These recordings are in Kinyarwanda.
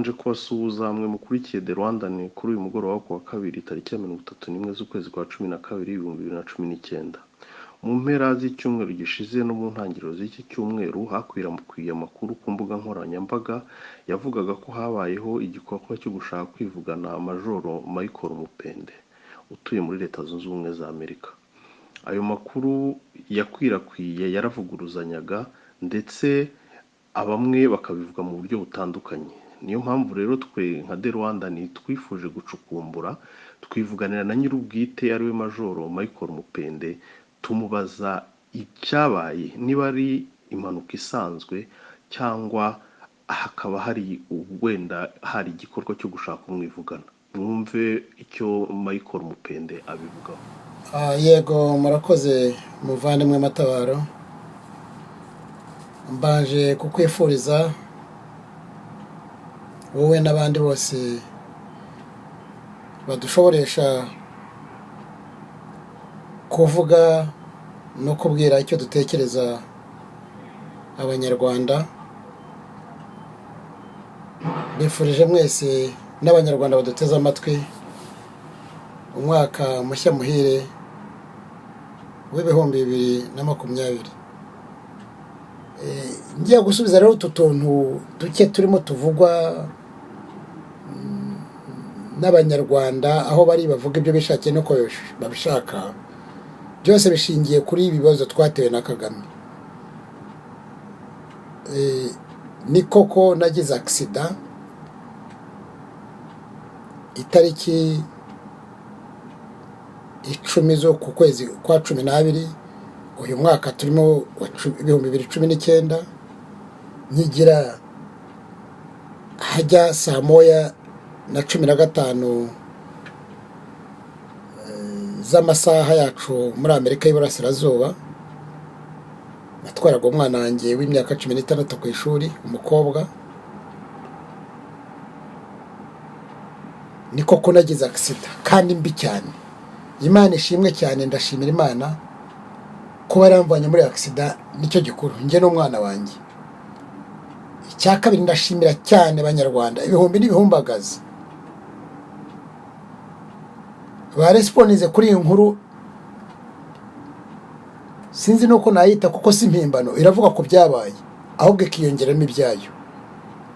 Mbanje kubasuhuza mwe mukurikiye The Rwandan kuri uyu mugoroba wo kuwa kabiri tariki ya 31 z'ukwezi kwa 12 2019. Mu mpera z'icyumweru gishize no mu ntangiriro z'iki cyumweru hakwirakwiye amakuru ku mbuga nkoranyambaga yavugaga ko habayeho igikorwa cyo gushaka kwivugana Majoro Michael Mupende utuye muri Leta Zunze Ubumwe za Amerika. Ayo makuru yakwirakwiye yaravuguruzanyaga, ndetse abamwe bakabivuga mu buryo butandukanye. Niyo mpamvu rero twe nka The Rwandan twifuje gucukumbura, twivuganira na nyir'ubwite ariwe Majoro Michael Mupende, tumubaza icyabaye, niba ari impanuka isanzwe cyangwa hakaba hari wenda hari igikorwa cyo gushaka kumwivugana. Mwumve icyo Michael Mupende abivugaho. Yego, murakoze muvandimwe Matabaro. Mbanje kukwifuriza wowe n'abandi bose badushoboresha kuvuga no kubwira icyo dutekereza Abanyarwanda. Mbifurije mwese n'Abanyarwanda baduteze amatwi umwaka mushya muhire w'2020. Ngiye gusubiza rero utu tuntu duke turimo tuvugwa n'Abanyarwanda aho bari, bavuga ibyo bishakiye nuko babishaka. Byose bishingiye kuri ibi bibazo twatewe na Kagame. Ni koko nagize accident itariki 10 zo ku kwezi kwa 12 uyu mwaka turimo wa 2019, nkigira hajya saa 1:15 z'amasaha yacu muri Amerika y'Iburasirazuba. Natwaraga umwana wanjye w'imyaka 16 ku ishuri, umukobwa. Ni koko nagize accident kandi mbi cyane. Imana ishimwe cyane, ndashimira Imana kuba yaramvanye muri accident, nicyo gikuru, njye n'umwana wanjye. Icya kabiri, ndashimira cyane Abanyarwanda ibihumbi n'ibihumbagazi baresponize kuri iyi nkuru. Sinzi nuko nayita kuko si impimbano, iravuga ku byabaye ahubwo ikiyongeramo ibyayo.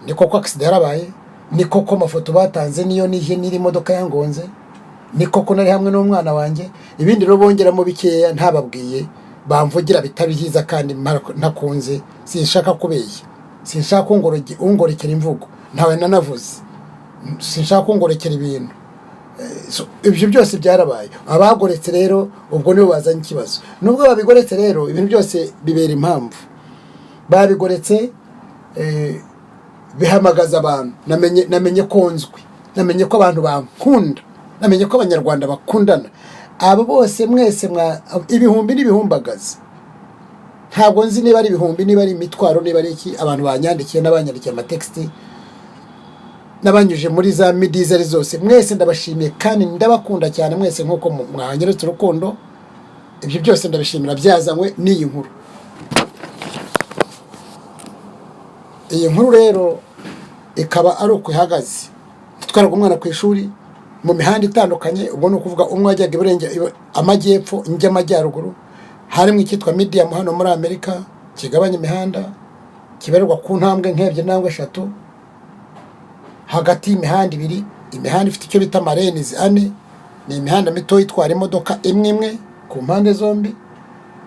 Ni koko accident yarabaye, ni koko amafoto batanze niyo nije n'iri modoka yangonze, ni koko nari hamwe n'umwana wanjye. Ibindi rero bongeramo bikeya ntababwiye, bamvugira bitari byiza kandi ntakunze. Sinshaka kubeshya, sinshaka ungorekera imvugo, ntawe nanavuze, sinshaka kungorekera ibintu. So, ibyo byose byarabaye. Abagoretse rero ubwo nibo bazanye ikibazo. Nubwo babigoretse rero, ibintu byose bibera impamvu babigoretse. Bihamagaza abantu. Namenye ko nzwi, namenye ko abantu bankunda, namenye ko Abanyarwanda bakundana. Abo bose mwese mwa ibihumbi n'ibihumbagazi, ntabwo nzi niba ari ibihumbi, niba ari imitwaro, niba ari iki, abantu banyandikiye n'abanyandikiye amatekisiti n'abanyuje muri za media izo ari zose, mwese ndabashimiye kandi ndabakunda cyane mwese nk'uko mwanyeretse urukundo. Ibyo byose ndabishimira, byazanywe n'iyi nkuru. Iyi nkuru rero ikaba ari uko ihagaze. Twaraga umwana ku ishuri mu mihanda itandukanye, ubwo ni ukuvuga umwe wajyaga iburenge amajyepfo, njya amajyaruguru. Harimo icyitwa median hano muri Amerika kigabanya imihanda, kibarirwa ku ntambwe nk'ebyiri nangwa eshatu hagati y'imihanda ibiri. Imihanda ifite icyo bita ama lanes ane, ni imihanda mito itwara imodoka imwe imwe ku mpande zombi.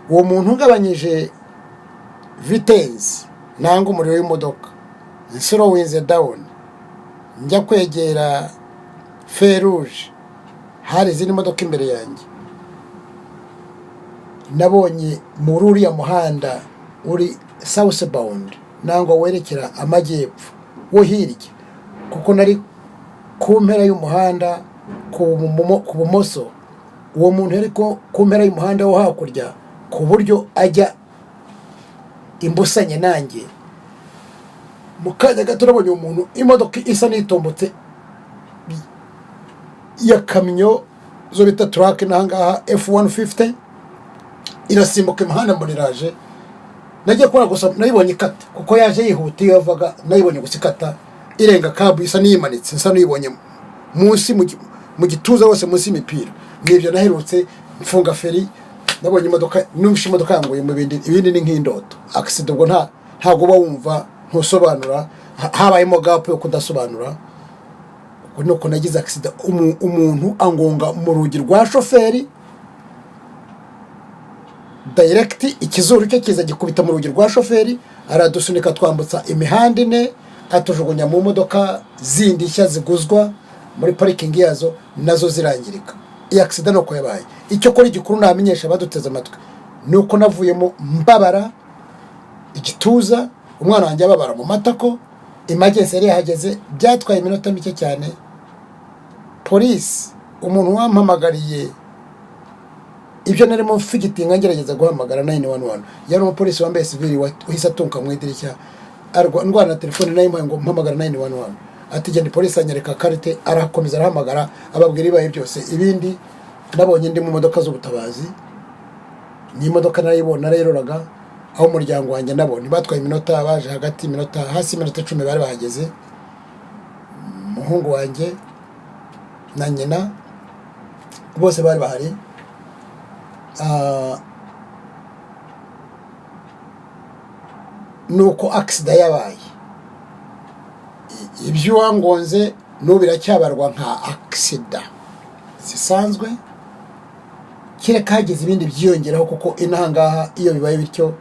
Uwo muntu ugabanyije vitesse nangwa umuriro w'imodoka, nslowinze down njya kwegera feu rouge, hari izindi modoka imbere yanjye. Nabonye muri uriya muhanda uri southbound nangwa werekera amajyepfo wo hirya, kuko nari ku mpera y'umuhanda ku bumoso, uwo muntu yari ku mpera y'umuhanda wo hakurya ku buryo ajya imbusanye nanjye. Mu kanya gato nabonye uwo muntu, imodoka isa n'itombotse ya kamyo zo bita truck n'ahangaha F-150, irasimbuka imihanda mbona iraje. Nagiye kubona gusa nayibonye ikata, kuko yaje yihuta iyo yavaga, nayibonye gusa ikata. Irenga curb, isa n'iyimanitse, nsa n'uyibonye munsi mu gituza hose, munsi y'imipira. Nibyo naherutse mfunga feri, nabonye imodoka, numvishe imodoka yanguye mu bindi. Ibindi ni nk'indoto. Accident ubwo ntabwo uba wumva, ntusobanura, habayemo gap yo kudasobanura. Ubwo nuko nagize accident, umuntu angonga mu rugi rwa shoferi direct, ikizuru cye kiza gikubita mu rugi rwa shoferi, aradusunika twambutsa imihanda ine, atujugunya mu modoka zindi nshya ziguzwa muri parikingi yazo, nazo zirangirika. Iyi accident nuko yabaye. Icyo kora igikuru namenyesha abaduteze amatwi ni uko navuyemo mbabara igituza, umwana wanjye ababara mu matako. Emergency yari yahageze, byatwaye iminota mike cyane. Polisi, umuntu wampamagariye ibyo narimo mfigitinga ngerageza guhamagara 911, yari umupolisi wambaye sivili wahise atunka mu idirishya, ndwana na telefone nayo ngo mpamagara 911. Ati: "Genda." Polisi anyereka karite, arakomeza arahamagara, ababwira ibibaye byose. Ibindi nabonye ndi mu modoka z'ubutabazi, ni imodoka narayibona, narayiroraga aho umuryango wanjye nabo ntibatwaye iminota, baje hagati iminota, hasi iminota 10 bari bahageze. Umuhungu wanjye na nyina bose bari bahari. Nuko accident yabaye. Ibyo uwangonze n'ubu biracyabarwa nka accident zisanzwe, kereka hagize ibindi byiyongeraho, kuko inaha ngaha iyo bibaye bityo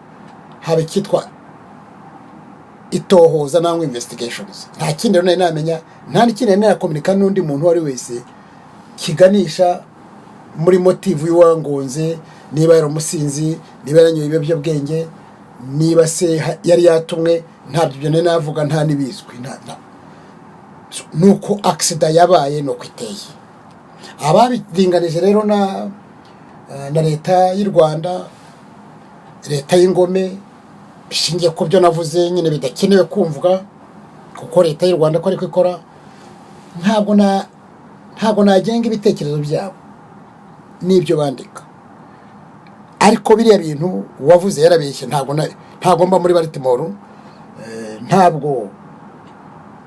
haba icyitwa itohoza nangwa investigations. Nta kindi rero nari namenya, nta n'ikindi nari nakominika n'undi muntu uwo ari wese kiganisha muri motive y'uwangonze, niba yari umusinzi, niba yaranyoye ibiyobyabwenge, niba se yari yatumwe. Ntabyo ibyo nari navuga, nta n'ibizwi. So, nuko accident yabaye, nuko iteye. Ababiringanije rero na leta y'u Rwanda, leta y'ingome, bishingiye ku byo navuze nyine bidakenewe kumvwa, kuko leta y'u Rwanda ko ariko ikora, ntabwo nagenga ibitekerezo byabo n'ibyo bandika. Ariko biriya bintu uwavuze yarabeshye. Ntabwo mba muri Baltimore, ntabwo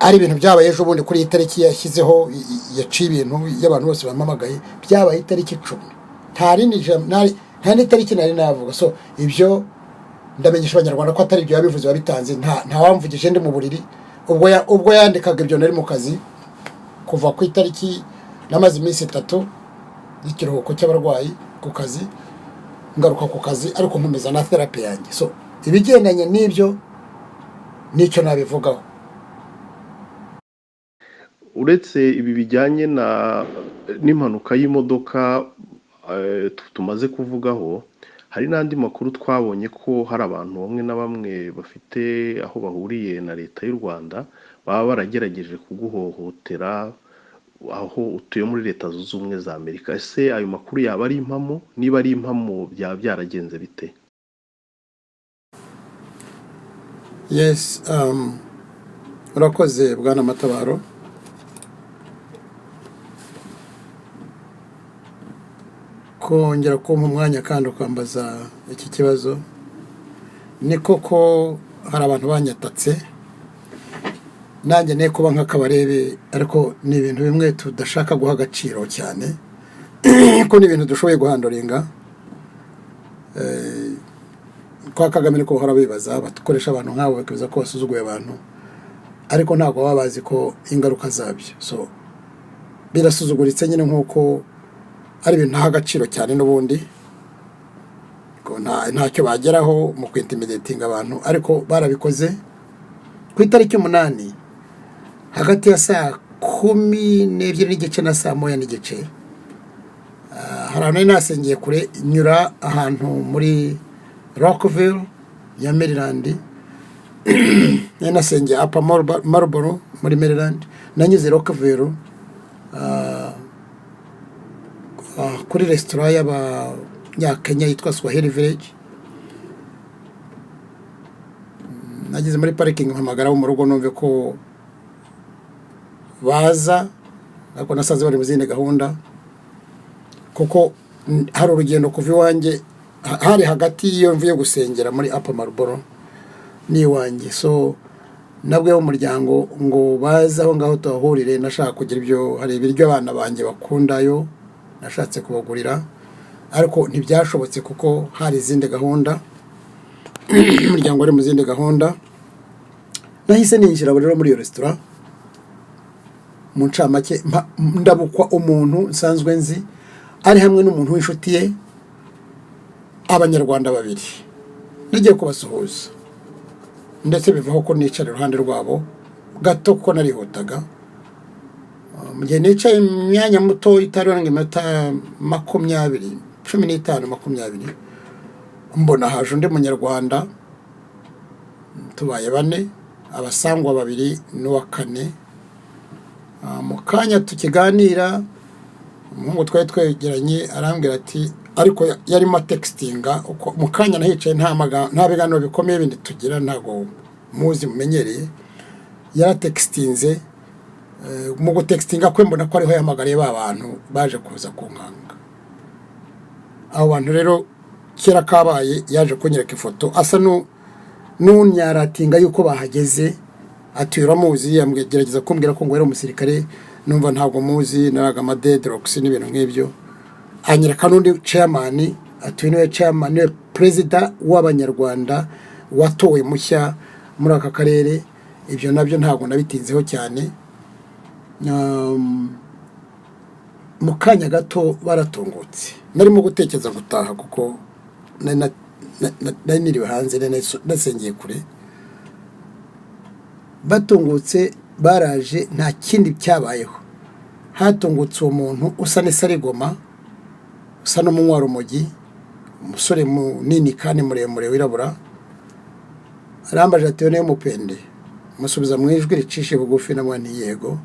ari ibintu byabaye ejo bundi kuri iyi tariki yashyizeho, yaciye ibintu y'abantu bose bampamagaye. Byabaye itariki 10, nta rindi nta n'itariki nari navuga. So ibyo ndamenyesha Abanyarwanda ko atari ibyo yabivuze wabitanze. Nta wamvugije ndi mu buriri. Ubwo yandikaga ibyo nari mu kazi kuva ku itariki, namaze iminsi 3 y'ikiruhuko cy'abarwayi ku kazi, ngaruka ku kazi ariko nkomeza na therapy yanjye. So ibigendanye n'ibyo nicyo nabivugaho. Uretse ibi bijyanye na n'impanuka y'imodoka tumaze kuvugaho, hari n'andi makuru twabonye ko hari abantu bamwe na bamwe bafite aho bahuriye na leta y'u Rwanda baba baragerageje kuguhohotera aho utuye muri Leta Zunze Ubumwe za Amerika. Ese ayo makuru yaba ari impamo? Niba ari impamo, byaba byaragenze bite? Yes, urakoze bwana Matabaro kongera kumpa umwanya kandi ukambaza iki kibazo. Ni koko hari abantu banyatatse, nanjye ne kuba nk'akabarebe, ariko ni ibintu bimwe tudashaka guha agaciro cyane, ko ni ibintu dushoboye guhandlinga. Kwa Kagame niko bahora bibaza, bakoresha abantu nk'abo bakibaza ko basuzuguye abantu, ariko ntabwo baba bazi ko ingaruka zabyo. So birasuzuguritse nyine, nk'uko ari ibintu ntaha agaciro cyane n'ubundi, ko ntacyo bageraho mu kwintimidatinga abantu, ariko barabikoze. Ku itariki 8, hagati ya saa 12:30 na saa 1:30, hari ahantu nari nasengeye kure, nyura ahantu muri Rockville ya Maryland. Nari nasengeye Upper Marlboro muri Maryland, nanyuze Rockville, kuri resitora y'Abanyakenya yitwa Swahili Village. Nageze muri parikingi, mpamagara abo mu rugo numve ko baza, ariko nasanze bari mu zindi gahunda, kuko hari urugendo kuva iwanjye, hari hagati y'iyo mvuye gusengera muri Upper Marlboro n'iwanjye. So Nabwo umuryango ngo baze aho ngaho tuhahurire. Nashaka kugira ibyo, hari ibiryo abana banjye bakundayo, nashatse kubagurira, ariko ntibyashobotse kuko hari izindi gahunda, umuryango wari mu zindi gahunda. Nahise ninjira rero muri iyo resitora. Mu ncamake, ndabukwa umuntu nsanzwe nzi ari hamwe n'umuntu w'inshuti ye, Abanyarwanda babiri. Nagiye kubasuhuza, ndetse bivaho ko nicara iruhande rwabo gato kuko narihutaga. Mu gihe nicaye mu myanya muto itarenga iminota 20, 15, 20, mbona haje undi Munyarwanda. Tubaye bane, abasangwa babiri n'uwa kane. Mu kanya tukiganira, umuhungu twari twegeranye arambwira ati, ariko yarimo atextinga uko mu kanya nahicaye, nta biganiro bikomeye bindi tugira, ntabwo muzi mumenyereye. Yaratextinze. Mu gutextinga kwe mbona ko ariho yahamagariye ba bantu baje kuza kunkanga. Abo bantu rero kera kabaye yaje kunyereka ifoto, asa n'unyaratinga yuko bahageze, ati: "Uramuzi?" Gerageza kumbwira ko ngo yari umusirikare. Numva ntabwo muzi, naraga amadedrox n'ibintu nk'ibyo. Anyereka n'undi chairman, ati: "Uyu niwe chairman, niwe perezida w'Abanyarwanda watowe mushya muri aka karere." Ibyo nabyo ntabwo nabitinzeho cyane. Mu kanya gato baratungutse. Narimo gutekereza gutaha kuko nari niriwe hanze, nari nasengeye kure. Batungutse baraje, nta kindi cyabayeho. Hatungutse uwo muntu usa n'isarigoma, usa n'umunywa rumogi, umusore munini kandi muremure wirabura. Arambaje ati: "Niyo Mupende?" Musubiza mu ijwi ricishe bugufi namwe nti: "Yego."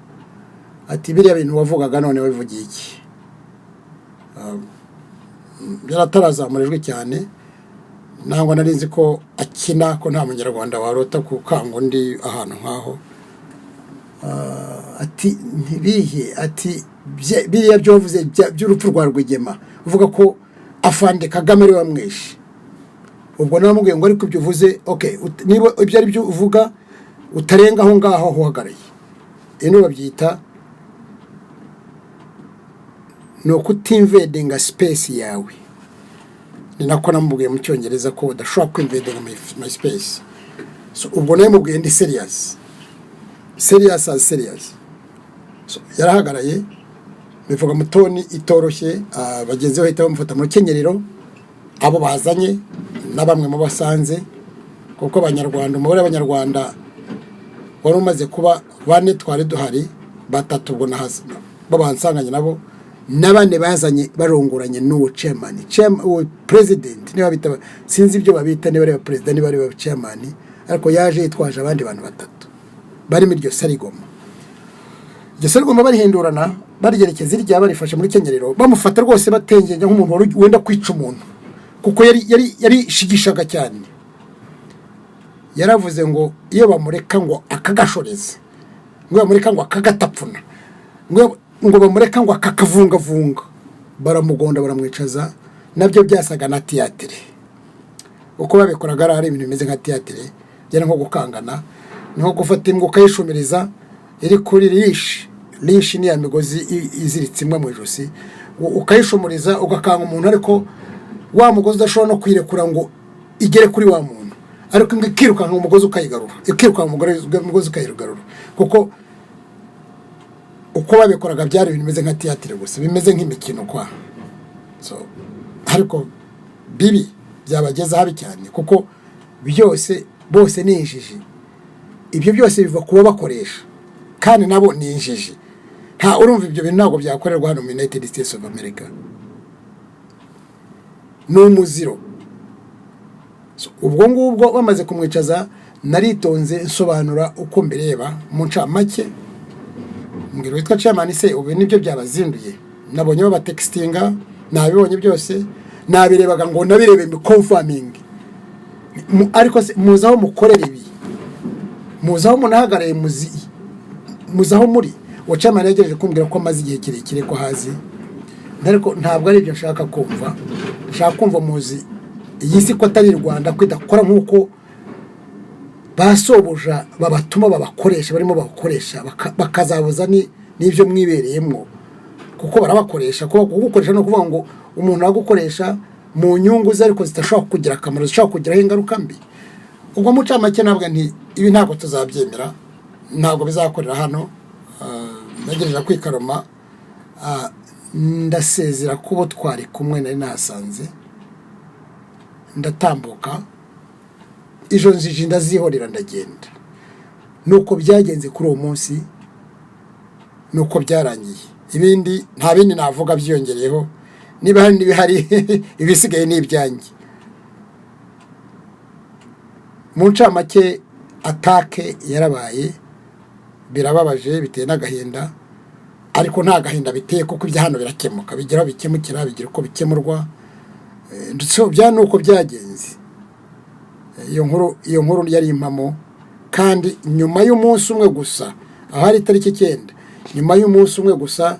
Ati: "Biriya bintu wavugaga none wabivugiye iki?" Yaratarazamura ijwi cyane, ntabwo nari nzi ko akina, ko nta Munyarwanda warota gukanga undi ahantu nk'aho. Ati: "Ntibihe." Ati: "Biriya byo wavuze by'urupfu rwa Rwigema, uvuga ko afande Kagame ari we wamwishe." Ubwo namubwiye ngo: "Ariko ibyo uvuze, okay, niba ibyo ari byo uvuga, utarenga aho ngaho aho uhagarariye." Ino babyita ni ukutinvadinga space yawe. Ni nako namubwiye mu Cyongereza ko udashobora kwinvadinga my space. So, ubwo nawe mubwiye ndi serious, serious as serious. So, yarahagaraye, bivuga mu tone itoroshye. Bagenzi be bahita bamufata mu rukenyerero, abo bazanye na bamwe mu basanze, kuko Abanyarwanda, umubare w'Abanyarwanda wari umaze kuba bane. Twari duhari batatu, ubwo bo bansanganye nabo na bane bazanye barongoranye n'uwo chairman, uwo president niba bita, sinzi ibyo babita, niba ari perezida, niba ari chairman, ariko yaje yitwaje abandi bantu batatu barimo iryo sarigoma. Iryo sarigoma barihindurana, baryerekeza irya, barifashe muri kenyerero, bamufata rwose batengenya nk'umuntu wari wenda kwica umuntu, kuko yari yarishigishaga cyane. Yaravuze ngo iyo bamureka ngo akagashoreza, ngo iyo bamureka ngo akagatapfuna, ngo bamureka ngo akakavungavunga. Baramugonda, baramwicaza. Nabyo byasaga na théâtre uko babikoraga, ari ibintu bimeze nka théâtre, byari nko gukangana, ni nko gufata imbwa ukayishumiriza iri kuri leash. Leash ni ya migozi iziritse imbwa mu ijosi, ukayishumuriza, ugakanga umuntu, ariko wa mugozi udashobora no kuyirekura ngo igere kuri wa muntu, ariko imbwa ikirukanka umugozi ukayigarura, ikirukanka umugozi ukayigarura. Kuko uko babikoraga byari ibintu bimeze nka théâtre gusa, bimeze nk'imikino kwa. So, ariko bibi byabageza habi cyane, kuko byose, bose ni injiji. Ibyo byose biva kuba bakoresha, kandi nabo ni injiji. Nta urumva, ibyo bintu ntabwo byakorerwa hano mu United States of America, ni umuziro. So, ubwo ngubwo bamaze kumwicaza, naritonze nsobanura uko mbireba mu ncamake. Mbwira witwa chairman: "Se ubu nibyo byabazinduye? Nabonye babatextinga, nabibonye byose, nabirebaga ngo nabirebe confirming. Ariko se muzi aho mukorera ibi? Muzi aho munahagarariye? Muzi aho muri?" Uwo chairman yagerageje kumbwira ko amaze igihe kirekire ko hazi, ariko ntabwo ari ibyo nshaka kumva. Nshaka kumva muzi iyi si ko atari i Rwanda, ko idakora nk'uko Ba sobuja babatuma, babakoresha, barimo babakoresha, bakazabuza n'ibyo mwibereyemo, kuko barabakoresha. Kuko kugukoresha ni ukuvuga ngo umuntu agukoresha mu nyungu ze, ariko zidashobora kugira akamaro, zishobora kugiraho ingaruka mbi. Ubwo mu ncamake ntabwo nti ibi ntabwo tuzabyemera, ntabwo bizakorera hano. Ntegereje kwikaroma. Ndasezera kubo twari kumwe nari nahasanze, ndatambuka, ijo njiji ndazihorera, ndagenda. Nuko byagenze kuri uwo munsi, nuko byarangiye. Ibindi nta bindi navuga byiyongereyeho. Niba hari n'ibihari, ibisigaye ni ibyanjye. Mu ncamake, attaque yarabaye, birababaje, biteye n'agahinda, ariko nta gahinda biteye kuko ibya hano birakemuka, bigira aho bikemukira, bigira uko bikemurwa. Ndetse bya ni uko byagenze. Iyo nkuru yari impamo, kandi nyuma y'umunsi umwe gusa, aho hari itariki 9, nyuma y'umunsi umwe gusa,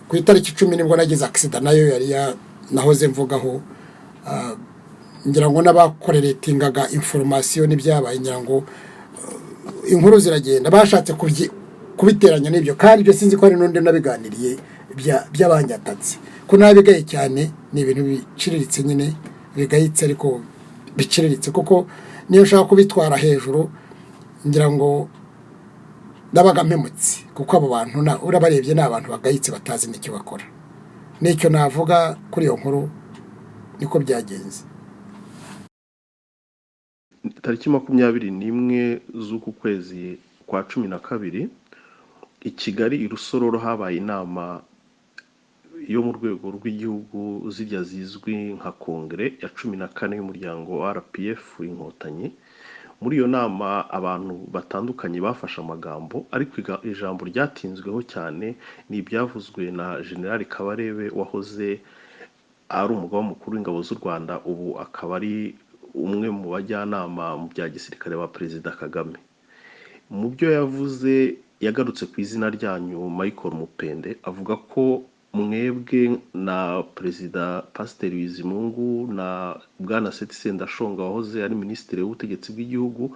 ku itariki 10, nibwo nagize accident, nayo yari nahoze mvugaho. Ngira ngo n'abakoreretingaga information n'ibyabaye, ngira ngo inkuru ziragenda, bashatse kubiteranya n'ibyo, kandi ibyo sinzi ko hari n'undi nabiganiriye by'abanyatatse, ko nabigaye cyane. Ni ibintu biciriritse nyine, bigayitse ariko biciriritse, kuko niyo nshaka kubitwara hejuru ngira ngo nabaga mpemutse, kuko abo bantu urabarebye ni abantu bagayitse, batazi n'icyo bakora. Nicyo navuga kuri iyo nkuru, niko byagenze. Tariki 21 z'uku kwezi kwa 12, i Kigali i Rusororo habaye inama yo mu rwego rw'igihugu, zirya zizwi nka kongere ya 14 y'umuryango wa RPF Inkotanyi. Muri iyo nama abantu batandukanye bafashe amagambo, ariko ijambo ryatinzweho cyane ni ibyavuzwe na General Kabarebe, wahoze ari umugaba mukuru w'ingabo z'u Rwanda, ubu akaba ari umwe mu bajyanama mu bya gisirikare ba Perezida Kagame. Mu byo yavuze, yagarutse ku izina ryanyu Michael Mupende, avuga ko mwebwe na Perezida Pasiteri Bizimungu na Bwana Seth Sendashonga wahoze ari Minisitiri w'Ubutegetsi bw'Igihugu,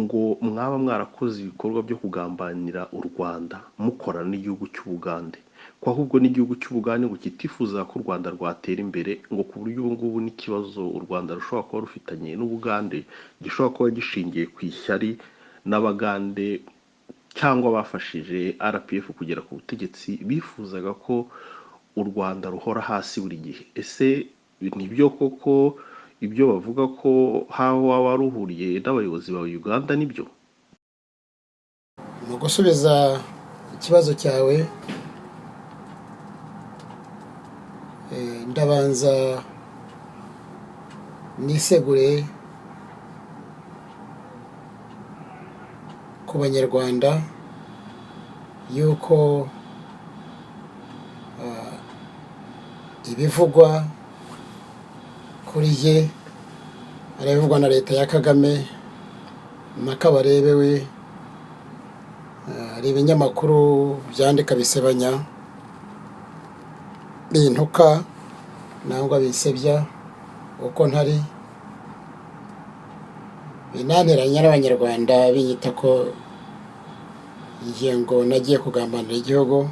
ngo mwaba mwarakoze ibikorwa byo kugambanira u Rwanda mukorana n'igihugu cy'Ubugande, ko ahubwo n'igihugu cy'Ubugande ngo kitifuza ko u Rwanda rwatera imbere, ngo ku buryo ubu ngubu n'ikibazo u Rwanda rushobora kuba rufitanye n'Ubugande gishobora kuba gishingiye ku ishyari n'Abagande cyangwa bafashije RPF kugera ku butegetsi bifuzaga ko u Rwanda ruhora hasi buri gihe. Ese nibyo koko ibyo bavuga ko haho waba ruhuriye n'abayobozi ba Uganda, nibyo? Mu gusubiza ikibazo cyawe, ndabanza nisegure ku Banyarwanda yuko ibivugwa kuri jye ari ibivugwa na leta ya Kagame na Kabarebe we. Hari ibinyamakuru byandika bisebanya, bintuka nangwa bisebya uko ntari, binanteranya n'Abanyarwanda, binyita ko ngiye ngo nagiye kugambanira igihugu,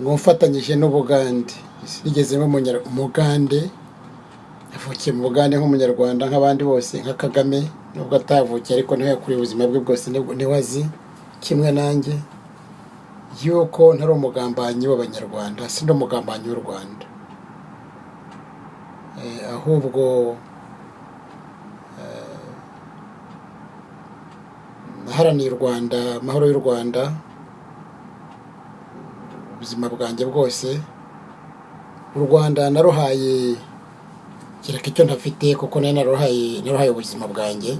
ngo mfatanyije n'Ubugande. Sinigeze mba Umugande, yavukiye mu Bugande nk'Umunyarwanda nk'abandi bose, nka Kagame, nubwo atavukiye ariko niho yakuriye ubuzima bwe bwose, niwe azi kimwe nanjye yuko ntari umugambanyi w'Abanyarwanda, si umugambanyi w'u Rwanda. Ahubwo naharaniye u Rwanda, amahoro y'u Rwanda, ubuzima bwanjye bwose. U Rwanda naruhaye kereka icyo ntafite, kuko nari naruhaye ubuzima bwanjye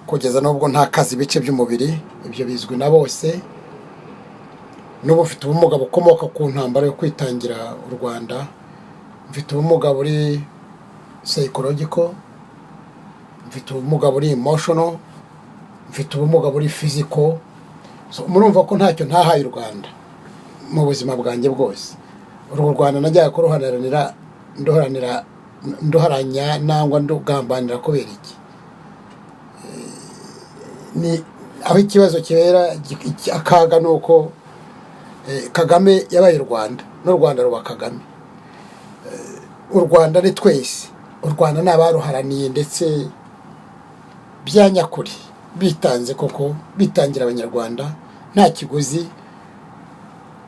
kugeza n'ubwo ntakaza ibice by'umubiri. Ibyo bizwi na bose. N'ubu mfite ubumuga bukomoka ku ntambara yo kwitangira u Rwanda. Mfite ubumuga buri psychological, mfite ubumuga buri emotional, mfite ubumuga buri physical. So, murumva ko ntacyo ntahaye u Rwanda mu buzima bwanjye bwose. Urwo Rwanda najyaga kuruharanira, nduharanira. Nduharanya nangwa ndugambanira kubera iki? Ni aho ikibazo kibera akaga ni uko Kagame yabaye u Rwanda, n'u Rwanda ruba Kagame. U Rwanda ni twese, u Rwanda ni abaruharaniye ndetse bya nyakuri, bitanze koko, bitangira Abanyarwanda nta kiguzi.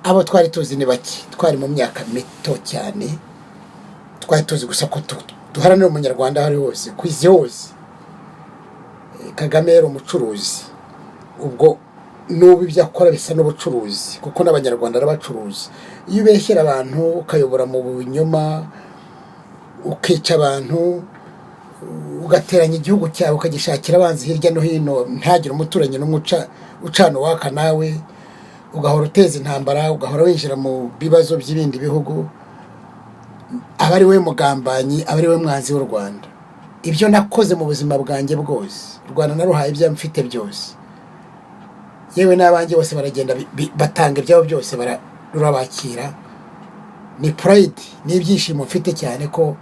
Abo twari tuzi ni bake, twari mu myaka mito cyane, twari tuzi gusa ko duharanira Umunyarwanda aho ari hose ku isi hose. Kagame yari umucuruzi, ubwo n'ubu ibyo akora bisa n'ubucuruzi, kuko n'Abanyarwanda arabacuruza. Iyo ubeshyera abantu, ukayobora mu binyoma, ukica abantu, ugateranya igihugu cyawe, ukagishakira abanzi hirya no hino, ntihagire umuturanyi n'umwe ucana uwaka nawe, ugahora uteza intambara, ugahora winjira mu bibazo by'ibindi bihugu, aba ari we mugambanyi, aba ari we mwanzi w'u Rwanda. Ibyo nakoze mu buzima bwanjye bwose, u Rwanda naruhaye ibyo mfite byose, yewe n'abanjye bose baragenda batanga ibyabo byose, rurabakira. Ni pride, ni ibyishimo mfite cyane ko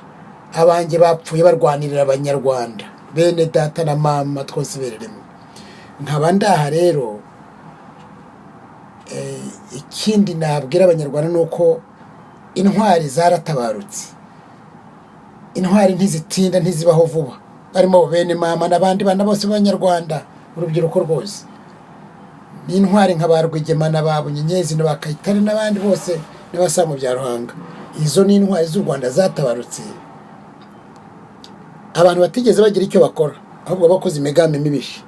abanjye bapfuye barwanirira Abanyarwanda, bene data na mama twose bereremo. Nkaba ndaha rero. Ikindi nabwira Abanyarwanda ni uko intwari zaratabarutse. Intwari ntizitinda, ntizibaho vuba. Barimo bene mama n'abandi bana bose b'Abanyarwanda, urubyiruko rwose ni intwari, nka ba Rwigema na ba Bunyenyezi na ba Kayitare n'abandi bose n'abasamu bya Ruhanga. Izo ni intwari z'u Rwanda zatabarutse. Abantu batigeze bagira icyo bakora, ahubwo bakoze imigambi mibisha,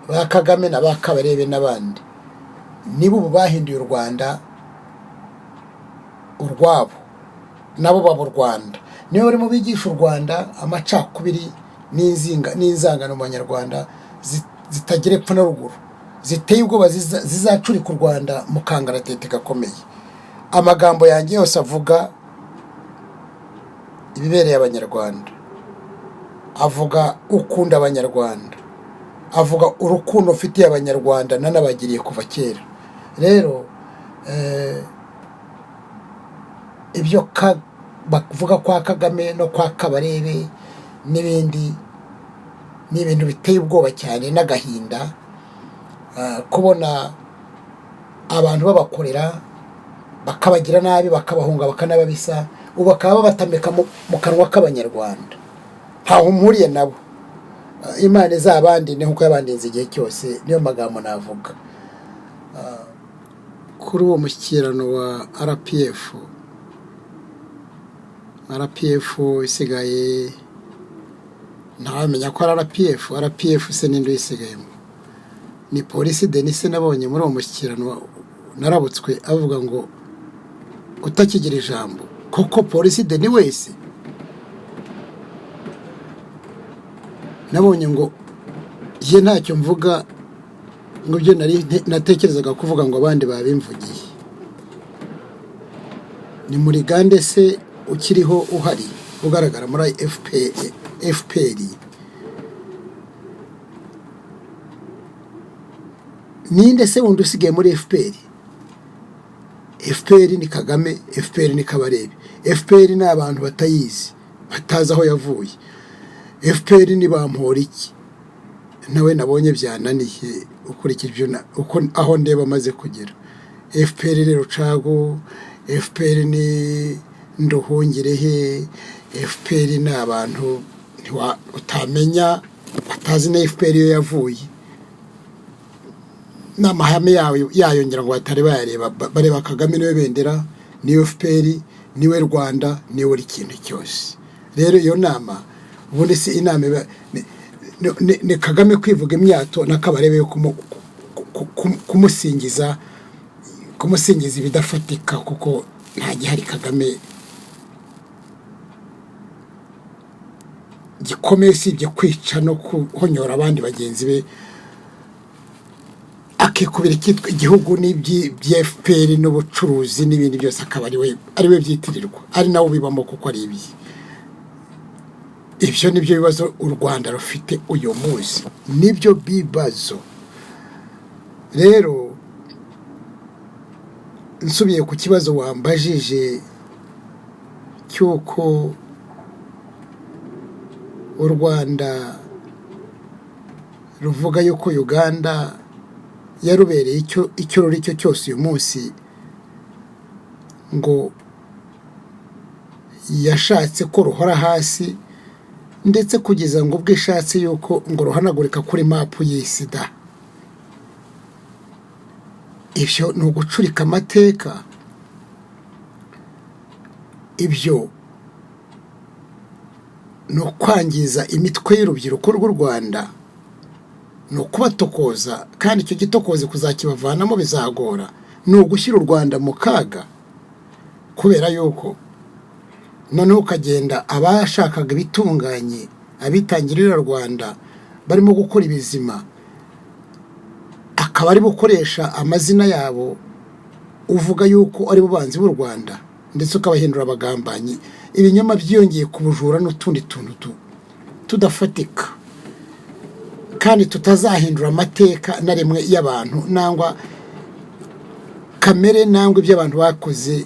ba Kagame na ba Kabarebe n'abandi, nibo ubu bahinduye u Rwanda urwabo, nabo baba u Rwanda. Nibo barimo bigisha u Rwanda amacakubiri n'inzinga n'inzangano mu Banyarwanda zitagira epfo na ruguru, ziteye ubwoba, zizacurika u Rwanda mu kangaratete gakomeye. Amagambo yanjye yose avuga ibibereye Abanyarwanda, avuga ukunda Abanyarwanda, avuga urukundo mfitiye Abanyarwanda nanabagiriye kuva kera. Rero ibyo bavuga kwa Kagame no kwa Kabarebe n'ibindi ni ibintu biteye ubwoba cyane n'agahinda. Kubona abantu babakorera bakabagira nabi, bakabahunga, bakanababisa, ubu bakaba babatamika mu kanwa k'Abanyarwanda, ntaho mpuriye nabo. Imana izabandinde nk'uko yabandinze igihe cyose. Niyo magambo navuga kuri uwo mushyikirano wa RPF. RPF isigaye ntawamenya ko ari RPF. RPF se ninde uyisigayemo? Ni Polisi Denise nabonye muri uwo mushyikirano, narabutswe avuga ngo utakigira ijambo koko. Polisi Deni wese nabonye ngo ye ntacyo mvuga, ngo ibyo nari natekerezaga kuvuga ngo abandi babimvugiye. Ni muri gande se ukiriho uhari ugaragara muri FPR? Ninde se wundi usigaye muri FPR? FPR ni Kagame, FPR ni Kabarebe, FPR ni abantu batayizi, batazi aho yavuye. FPR ni Bamporiki, nawe nabonye byananiye ukurikije ibyo uko aho ndeba amaze kugera. FPR ni Rucagu, FPR ni Nduhungirehe, FPR ni abantu utamenya, batazi na FPR iyo yavuye n'amahame yayo, ngira ngo batari bayareba. Bareba Kagame, niwe bendera, niwe FPR, niwe Rwanda, niwe buri kintu cyose. Rero iyo nama ubundi si inama ni Kagame kwivuga imyato na Kabarebe yo kumusingiza ibidafatika, kuko nta gihari Kagame gikomeye usibye kwica no kuhonyora abandi bagenzi be, akikubira icyitwa igihugu n'ibya FPR n'ubucuruzi n'ibindi byose, akaba ari we byitirirwa, ari nawe ubibamo kuko ari ibye. Ibyo ni byo bibazo u Rwanda rufite uyu munsi, nibyo bibazo. Rero nsubiye ku kibazo wambajije cy'uko U Rwanda ruvuga yuko Uganda yarubereye icyo ruri cyo cyose uyu munsi, ngo yashatse ko ruhora hasi, ndetse kugeza ngo ubwo ishatse yuko ngo ruhanagurika kuri mapu y'isi da. Ibyo ni ugucurika amateka, ibyo ni ukwangiza imitwe y'urubyiruko rw'u Rwanda, ni ukubatokoza, kandi icyo gitokozi kuzakibavanamo bizagora. Ni ugushyira u Rwanda mu kaga, kubera yuko noneho ukagenda abashakaga ibitunganye, abitangirira Rwanda barimo gukora ibizima, akaba ari gukoresha amazina yabo uvuga yuko ari bo banzi b'u Rwanda, ndetse ukabahindura abagambanyi. Ibinyoma byiyongeye ku bujura n'utundi tuntu tudafatika kandi tutazahindura amateka na rimwe y'abantu, nangwa kamere, nangwa ibyo abantu bakoze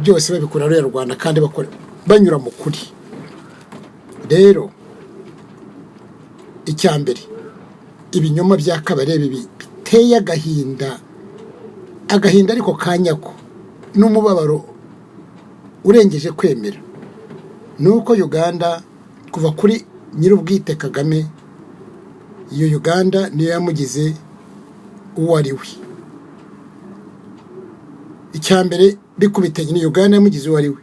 byose babikora ruriya Rwanda, kandi bakora banyura mu kuri. Rero icya mbere, ibinyoma bya Kabarebe biteye agahinda, agahinda ariko ka nyako n'umubabaro urengeje kwemera, ni uko Uganda kuva kuri nyir'ubwite Kagame, iyo Uganda niyo yamugize uwo ari we. Icya mbere bikubitanye ni Uganda yamugize uwo ari we.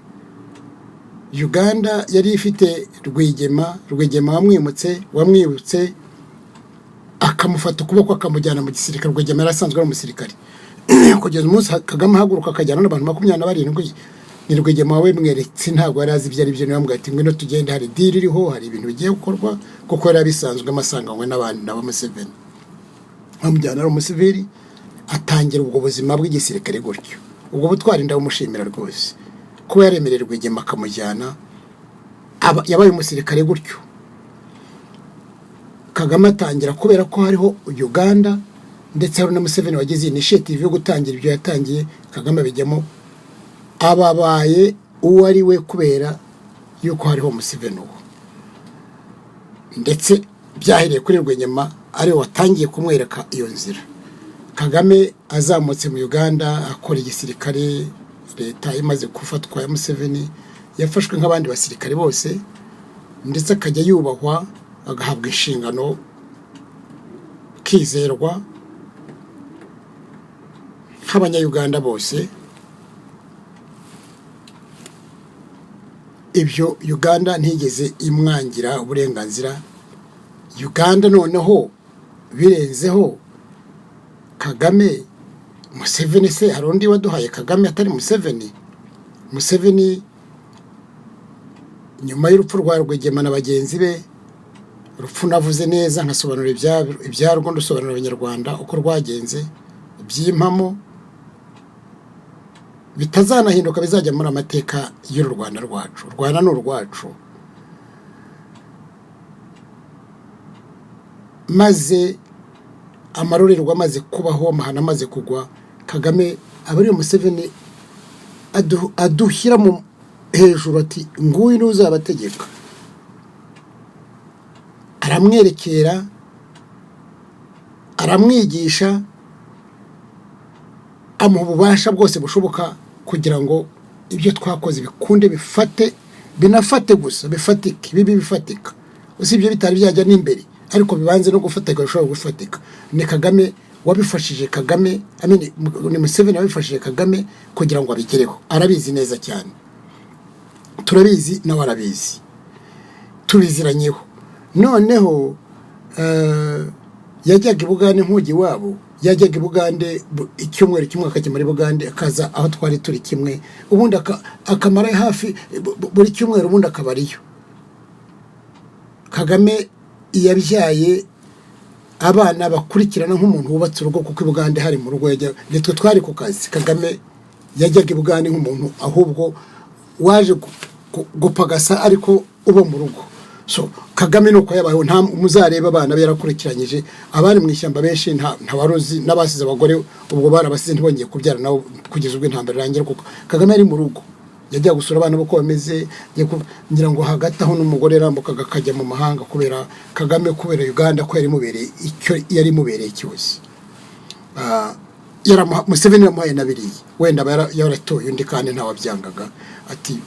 Uganda yari ifite Rwigema, Rwigema wamwibutse akamufata ukuboko akamujyana mu gisirikare. Rwigema yari asanzwe ari umusirikare. Kugeza umunsi Kagame ahaguruka akajyana n'abantu 27, ni Rwigema wabimweretse. Ntabwo yari azi ibyo ari byo. Niwe wamubwiye ati: "Ngwino tugende, hari deal iriho, hari ibintu bigiye gukorwa," kuko yari abisanzwemo, asanganywe n'abandi na ba Museveni. Bamujyana ari umusivili, atangira ubwo buzima bw'igisirikare gutyo. Ubwo butwari ndabumushimira rwose, kuba yaremereye Rwigema akamujyana, yabaye umusirikare gutyo. Kagame atangira kubera ko hariho Uganda, ndetse hari na Museveni wagize initiative yo gutangira ibyo yatangiye. Kagame abijyamo, ababaye uwo ari we kubera yuko hariho Museveni uwo, ndetse byahereye kuri Rwigema, ariwe watangiye kumwereka iyo nzira. Kagame azamutse mu Uganda akora igisirikare, leta imaze gufatwa ya Museveni, yafashwe nk'abandi basirikare bose, ndetse akajya yubahwa, agahabwa inshingano, akizerwa nk'Abanyayuganda bose. Ibyo Uganda ntigeze imwangira uburenganzira. Uganda noneho birenzeho Kagame, Museveni se hari undi waduhaye Kagame atari Museveni? Museveni nyuma y'urupfu rwa Rwigema na bagenzi be, urupfu navuze neza nkasobanura ibyarwo, ndusobanurira Abanyarwanda uko rwagenze by'impamo, bitazanahinduka, bizajya muri amateka y'uru Rwanda rwacu. U Rwanda ni urwacu. Maze amarorerwa amaze kubaho, amahano amaze kugwa, Kagame aba ari Museveni adushyira mu hejuru, ati: "Nguyu niwe uzabategeka." Aramwerekera, aramwigisha, amuha ububasha bwose bushoboka kugira ngo ibyo twakoze bikunde, bifate, binafate gusa, bifatike, bibe bifatika. Usibye bitari byajya n'imbere, ariko bibanze no gufatika, bishobora gufatika. Ni Kagame wabifashije Kagame, I mean, ni Museveni wabifashije Kagame kugira ngo abigereho. Arabizi neza cyane, turabizi, nawe arabizi, tubiziranyeho. Noneho yajyaga i Bugande nk'ujya iwabo, yajyaga i Bugande icyumweru kimwe akajya muri Bugande, akaza aho twari turi kimwe, ubundi akamara hafi buri cyumweru, ubundi akaba ariyo. Kagame yabyaye abana bakurikirana nk'umuntu wubatse urugo, kuko i Bugande hari mu rugo. Yajya, nitwe twari ku kazi. Kagame yajyaga i Bugande nk'umuntu ahubwo waje gupagasa, ariko uba mu rugo. So Kagame nuko yabayeho. Nta muzareba abana be yarakurikiranyije, abari mu ishyamba benshi nta waruzi n'abasize abagore, ubwo barabasize, ntibongeye kubyara nabo kugeza ubwo intambara irangira, kuko Kagame ari mu rugo. Yajya gusura abana uko bameze, ngira ngo hagati aho n'umugore yarambukaga akajya mu mahanga kubera Kagame, kubera Uganda, ko yari imubereye icyo yari imubereye cyose. Museveni yamuhaye na biriya, wenda aba yaratoye undi kandi ntawabyangaga, ati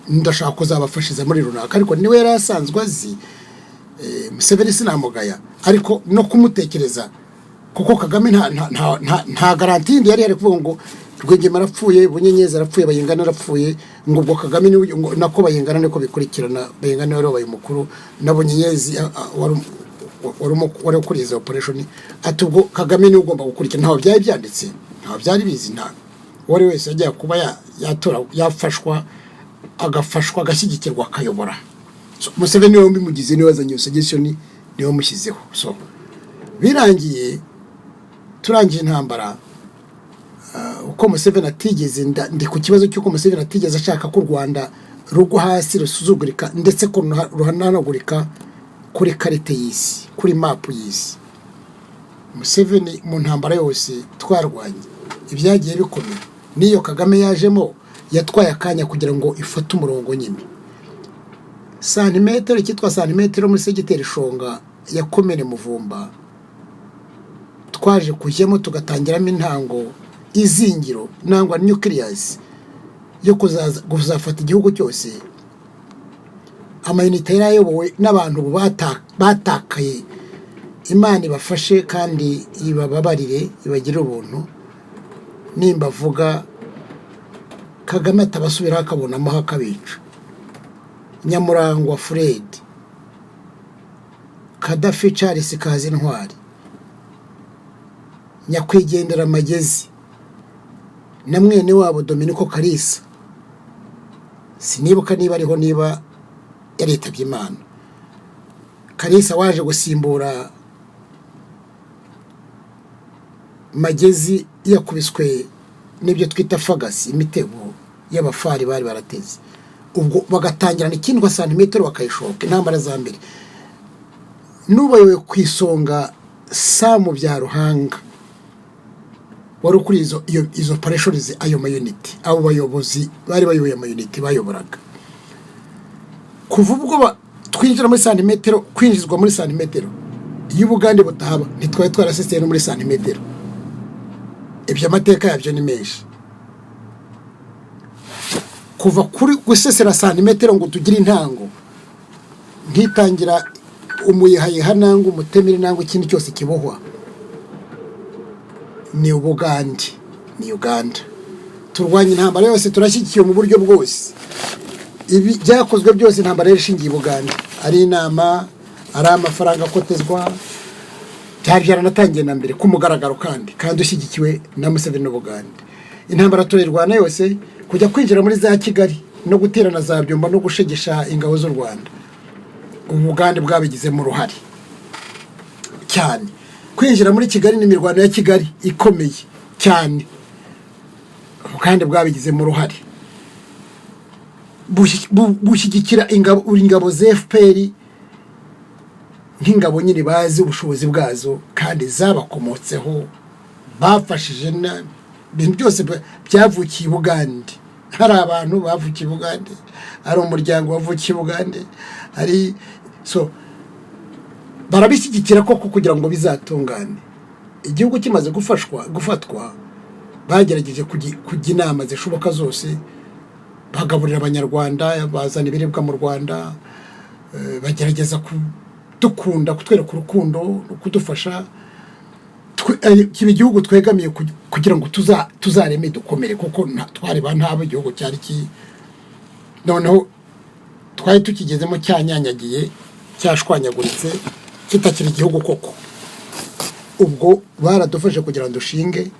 ndashaka kuzabafashiza muri runaka, ariko niwe yari asanzwe azi. Museveni sinamugaya, ariko no kumutekereza, kuko Kagame nta garantie yindi yari yari kuvuga ngo Rwigema arapfuye, Bunyenyezi arapfuye, Bayingana arapfuye, ngo ubwo Kagame niwe, ngo nako Bayingana niko bikurikirana. Bayingana wari wabaye umukuru na Bunyenyezi, wari ukuriye izo operation, ati ubwo Kagame niwe ugomba gukurikira. Ntaho byari byanditse, ntaho byari bizi, nta uwo ari wese yajya kuba yatora, yafashwa, agafashwa, agashyigikirwa, akayobora. So, Museveni niwe wabimugize, niwe wazanye iyo suggestion, niwe wamushyizeho. So birangiye turangije intambara, uko Museveni atigeze, ndi ku kibazo cy'uko Museveni atigeze ashaka ko u Rwanda rugwa hasi, rusuzugurika, ndetse ko ruhanagurika kuri karite y'isi, kuri mapu y'isi. Museveni mu ntambara yose twarwanye, ibyagiye bikomera, n'iyo Kagame yajemo, yatwaye akanya kugira ngo ifate umurongo nyine. Santimetero, icyitwa santimetero muri segiteri Shonga ya komine Muvumba, twaje kujyamo, tugatangiramo intango, izingiro nangwa nucleus yo kuzafata igihugu cyose. Amayinite yari ayobowe n'abantu batakaye, Imana ibafashe kandi ibababarire, ibagirire ubuntu. Nimba avuga Kagame atabasubiraho akabonamo akabica. Nyamurangwa Fred, Kadafi Charles Kazintwari, nyakwigendera Magezi na mwene wabo Dominiko Kalisa, sinibuka niba ariho, niba yaritabye Imana. Kalisa waje gusimbura Magezi yakubiswe n'ibyo twita fagasi, imitego y'abafari bari barateze, ubwo bagatangirana ikindwa santimetero bakayishoka. Intambara za mbere n'ubayoboye ku isonga Samu bya Ruhanga, wari ukuri izo operations, ayo mayuniti, abo bayobozi bari bayoboye amayuniti bayoboraga kuva ubwo twinjira muri santimetero, kwinjizwa muri santimetero. Iyo Ubugande butahaba, ntitwari twaraseseye no muri santimetero. Ibyo amateka yabyo ni menshi. Kuva kuri gusesera santimetero ngo tugire intango, ntitangira umuyihayiha nangwa umutemeri nangwa ikindi cyose kibohwa, ni Ubugande, ni Uganda. Turwanya intambara yose, turashyigikiwe mu buryo bwose. Ibi byakozwe byose, intambara yari ishingiye i Bugande, ari inama, ari amafaranga akotezwa, byari byaranatangiye na mbere ku mugaragaro, kandi ushyigikiwe na Museveni n'Ubugande. Intambara turayirwana yose, kujya kwinjira muri za Kigali no guterana za Byumba no gushegesha ingabo z'u Rwanda, Ubugande bwabigizemo uruhare cyane. Kwinjira muri Kigali n'imirwano ya Kigali ikomeye cyane, Ubugande bwabigizemo uruhare. Bushyigikira ingabo za FPR nk'ingabo nyine bazi ubushobozi bwazo kandi zabakomotseho, bafashije ibintu byose byavukiye i Bugande. Hari abantu bavukiye i Bugande, hari umuryango wavukiye i Bugande, hari so barabishyigikira koko kugira ngo bizatungane. Igihugu kimaze gufashwa, gufatwa, bagerageje kujya inama zishoboka zose, bagaburira Abanyarwanda, bazana ibiribwa mu Rwanda, bagerageza kudukunda, kutwereka urukundo no kudufasha. Kiba igihugu twegamiye kugira ngo tuzareme dukomere, kuko twari ba ntabo. Igihugu cyari ki noneho twari tukigezemo cyanyanyagiye, cyashwanyaguritse, kitakiri igihugu koko. Ubwo baradufashe kugira ngo dushinge,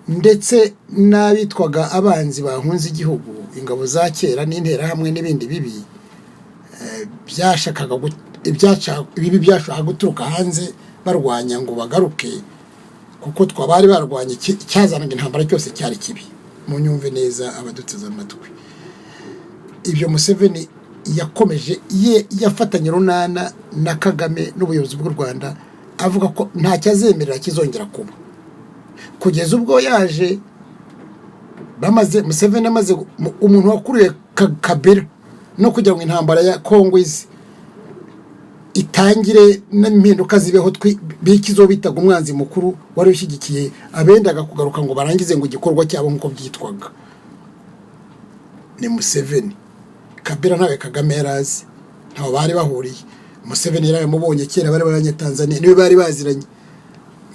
ndetse n'abitwaga abanzi bahunze igihugu, ingabo za kera n'interahamwe n'ibindi bibi byashakaga ibibi byashakaga guturuka hanze barwanya ngo bagaruke, kuko twabari barwanya icyazanaga intambara cyose cyari kibi. Munyumve neza, abaduteze amatwi, ibyo Museveni yakomeje ye yafatanye urunana na Kagame n'ubuyobozi bw'u Rwanda, avuga ko ntacyo azemerera kizongera kuba, kugeza ubwo yaje Bamaze, Museveni amaze umuntu wakuriye Kabila no kugira ngo intambara ya Kongo ize itangire n'impinduka zibeho, bikizo bitaga umwanzi mukuru wari ushyigikiye abendaga kugaruka ngo barangize ngo igikorwa cyabo nk'uko byitwaga, ni Museveni. Kabila ntawe Kagame yari azi, ntaho bari bahuriye. Museveni yari yaramubonye kera, bari Abanyatanzania, niwe bari baziranye,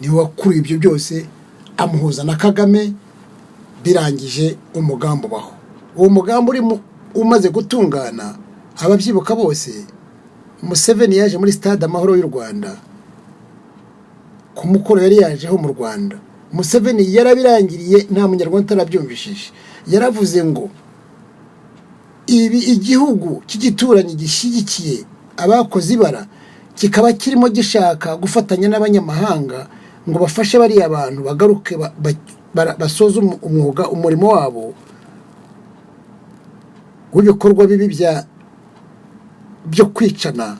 niwe wakuriye ibyo byose, amuhuza na Kagame. Birangije umugambi ubaho. Uwo mugambi uri umaze gutungana, ababyibuka bose, Museveni yaje muri Stade Amahoro y'u Rwanda ku mukoro yari yajeho mu Rwanda. Museveni yarabirangiriye, nta Munyarwanda utarabyumvishije. Yaravuze ngo ibi igihugu cy'igituranyi gishyigikiye abakoze ibara, kikaba kirimo gishaka gufatanya n'abanyamahanga ngo bafashe bariya bantu bagaruke basoze umwuga, umurimo wabo w'ibikorwa bibi byo kwicana,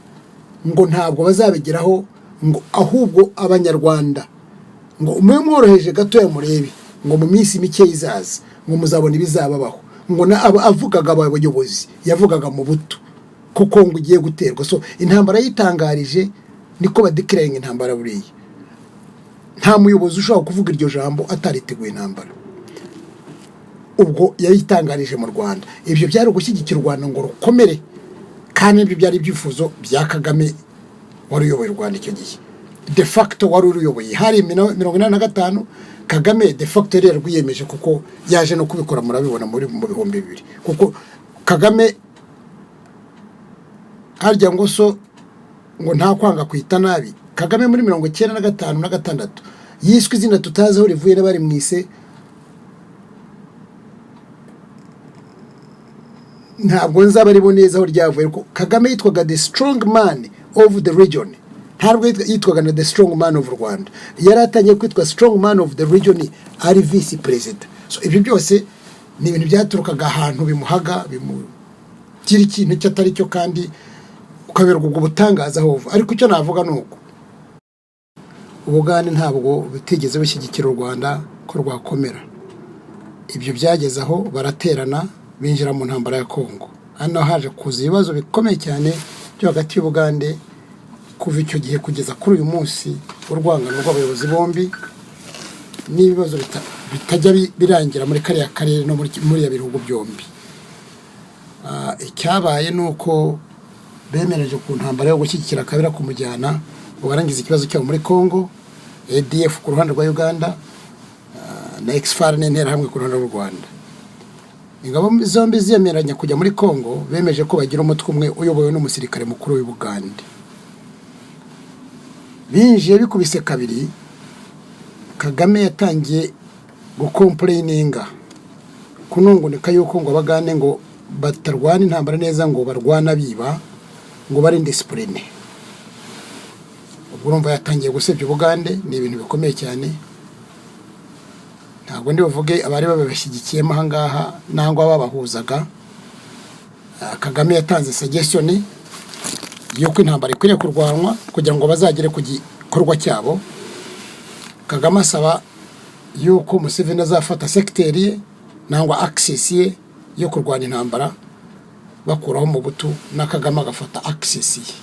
ngo ntabwo bazabigeraho, ngo ahubwo Abanyarwanda ngo mube mworoheje gatoya, murebe ngo mu minsi mike izaza ngo muzabona ibizababaho. Ngo na aba avugaga abayobozi, yavugaga mu buto kuko ngo ugiye guterwa. So intambara yitangarije, niko badeclaringa intambara. Buriya nta muyobozi ushobora kuvuga iryo jambo atariteguye intambara. Ubwo yayitangarije mu Rwanda, ibyo byari ugushyigikira u Rwanda ngo rukomere, kandi ibyo byari ibyifuzo bya Kagame wari uyoboye u Rwanda icyo gihe, de facto wari uruyoboye. Hari 85, Kagame de facto yari yarwiyemeje, kuko yaje no kubikora, murabibona muri mu 2000. Kuko Kagame harya ngo so ngo nta kwanga kwita nabi, Kagame muri 95 na gatandatu yiswe izina tutazi aho rivuye n'abari mwise, ntabwo nzaba aribo neza aho ryavuye, ariko Kagame yitwaga the strong man of the region. Ntabwo yitwaga na the strong man of Rwanda, yari atangiye kwitwa strong man of the region ari visi perezida. So ibyo byose ni ibintu byaturukaga ahantu bimuhaga, bimugira ikintu icyo atari cyo, kandi ukaberwa ubwo butangaza aho buva. Ariko icyo navuga ni uko Ubugande ntabwo butigeze bushyigikira u Rwanda ko rwakomera. Ibyo byageze aho baraterana, binjira mu ntambara ya Kongo. Hano haje kuza ibibazo bikomeye cyane byo hagati y'Ubugande kuva icyo gihe kugeza kuri uyu munsi, urwangano rw'abayobozi bombi n'ibibazo bitajya birangira muri kariya karere no muri ya bihugu byombi. Icyabaye ni uko bemereje ku ntambara yo gushyigikira Kabila, kumujyana ngo barangize ikibazo cyabo muri Congo, ADF ku ruhande rwa Uganda na ex-FAR n'Interahamwe ku ruhande rw'u Rwanda. Ingabo zombi ziyemeranya kujya muri Congo, bemeje ko bagira umutwe umwe uyobowe n'umusirikare mukuru w'i Bugande. Binjiye bikubise kabiri, Kagame yatangiye gucomplaininga, kunungunika yuko ngo Abagande ngo batarwana intambara neza, ngo barwana biba, ngo bari indiscipline. Ubwo urumva yatangiye gusebya Ubugande, ni ibintu bikomeye cyane. Ntabwo ndi buvuge abari babashyigikiyemo aha ngaha nangwa babahuzaga. Kagame yatanze suggestion y'uko intambara ikwiriye kurwanwa kugira ngo bazagere ku gikorwa cyabo. Kagame asaba yuko Museveni azafata secteur ye nangwa axis ye yo kurwana intambara, bakuraho Mobutu, na Kagame agafata axis ye.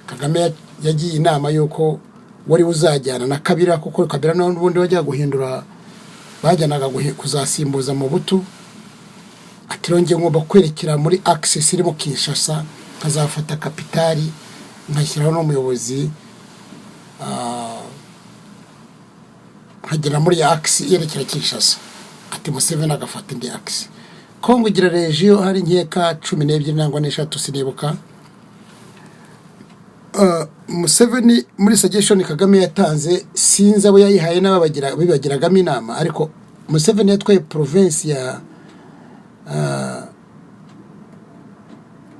Kagame yagiye inama y'uko wari uzajyana na Kabila, kuko Kabila n'ubundi wajyaga guhindura, bajyanaga kuzasimbuza Mobutu. Ati rero njye ngomba kwerekera muri axis irimo Kinshasa, nkazafata capitale, nkashyiraho n'umuyobozi, nkagera muri ya axe yerekera Kinshasa. Ati Museveni agafata indi axe. Kongo igira région, hari nkeka 12 nangwa n'eshatu, sinibuka. Museveni muri suggestion Kagame yatanze, sinzi abo yayihaye n'ababagira bibagiragamo inama, ariko Museveni yatwaye province ya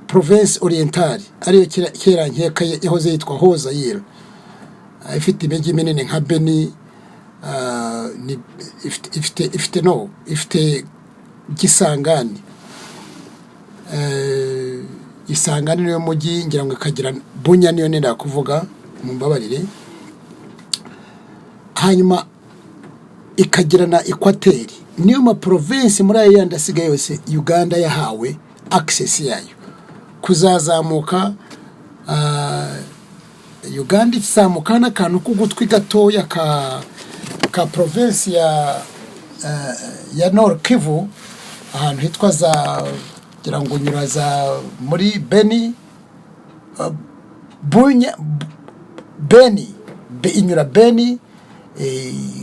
province Orientale, ariyo kera nkeka yahoze yitwa Haut-Zaïre, ifite imijyi minini nka Beni, ifite no ifite Kisangani. Kisangani niyo mujyi ngira ngo, ikagira Bunya, niyo nenda kuvuga, mumbabarire. Hanyuma ikagira na Ekwateri. Niyo ma province muri ayo yandi asigaye yose Uganda yahawe access yayo kuzazamuka. Uganda izamuka n'akantu k'ugutwi gatoya ka province ya Nord Kivu, ahantu hitwa za, ngira ngo unyura za muri Beni, Bunya, Beni, inyura Beni,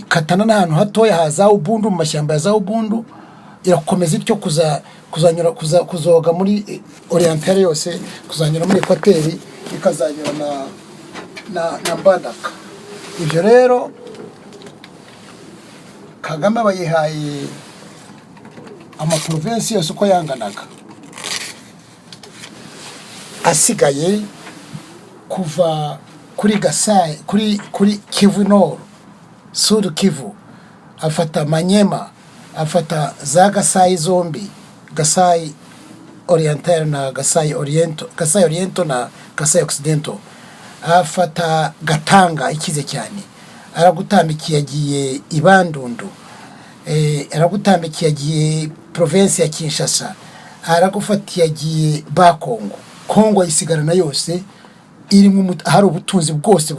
katana n'ahantu hatoya ha za Ubundu, mu mashyamba ya za Ubundu. Irakomeza ityo kuzanyura kuzoga muri Orientale yose, kuzanyura muri Ekwateri, ikazanyura na Mbandaka. Ibyo rero Kagame aba yihaye ama provinces yose uko yanganaga asigaye, kuva kuri Gasayi, kuri Kivu Nord, Sud Kivu, afata Manyema, afata za Gasayi zombi, Gasayi Oriental na Gasayi Oriento, Gasayi Oriento na Gasayi Occidental, afata Gatanga ikize cyane, aragutambikiye agiye i Bandundu, aragutambikiye agiye province ya Kinshasa, aragufatiye agiye ba Kongo. Kongo ayisigarana yose irimo hari ubutunzi bwose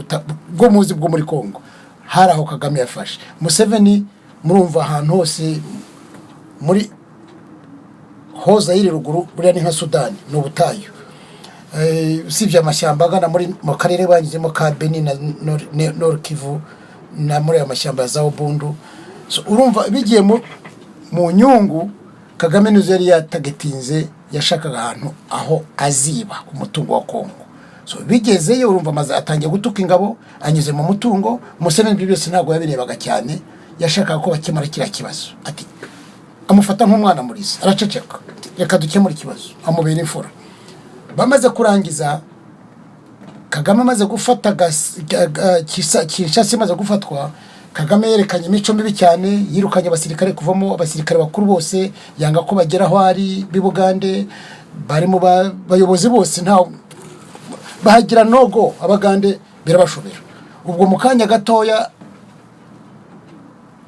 bwo muzi bwo muri Kongo. Hari aho Kagame yafashe. Museveni, murumva ahantu hose muri hoza yiri ruguru, buriya ni nka Sudani, ni ubutayu. Usibye amashyamba agana muri mu karere banyuzemo ka Beni na Nord Kivu na muri ayo mashyamba ya za Ubundu. So, urumva bigiye mu nyungu Kagame nizo yari yatagetinze, yashakaga ahantu aho aziba umutungo wa Kongo. So bigezeyo, urumva amaze atangiye gutuka ingabo, anyuze mu mutungo. Museveni ibyo byose ntabwo yabirebaga cyane, yashakaga ko bakemura kiriya kibazo. Ati amufata nk'umwana muriza, araceceka. Ati, "Reka dukemure ikibazo." Amubera imfura. Bamaze kurangiza, Kagame amaze gufata Kinshasa imaze gufatwa, Kagame yerekanye imico mibi cyane. Yirukanye abasirikare, kuvamo abasirikare bakuru bose, yanga ko bagera aho ari b'i Bugande bari mu bayobozi bose, nta bahagira nogo. Abagande birabashobera. Ubwo mu kanya gatoya,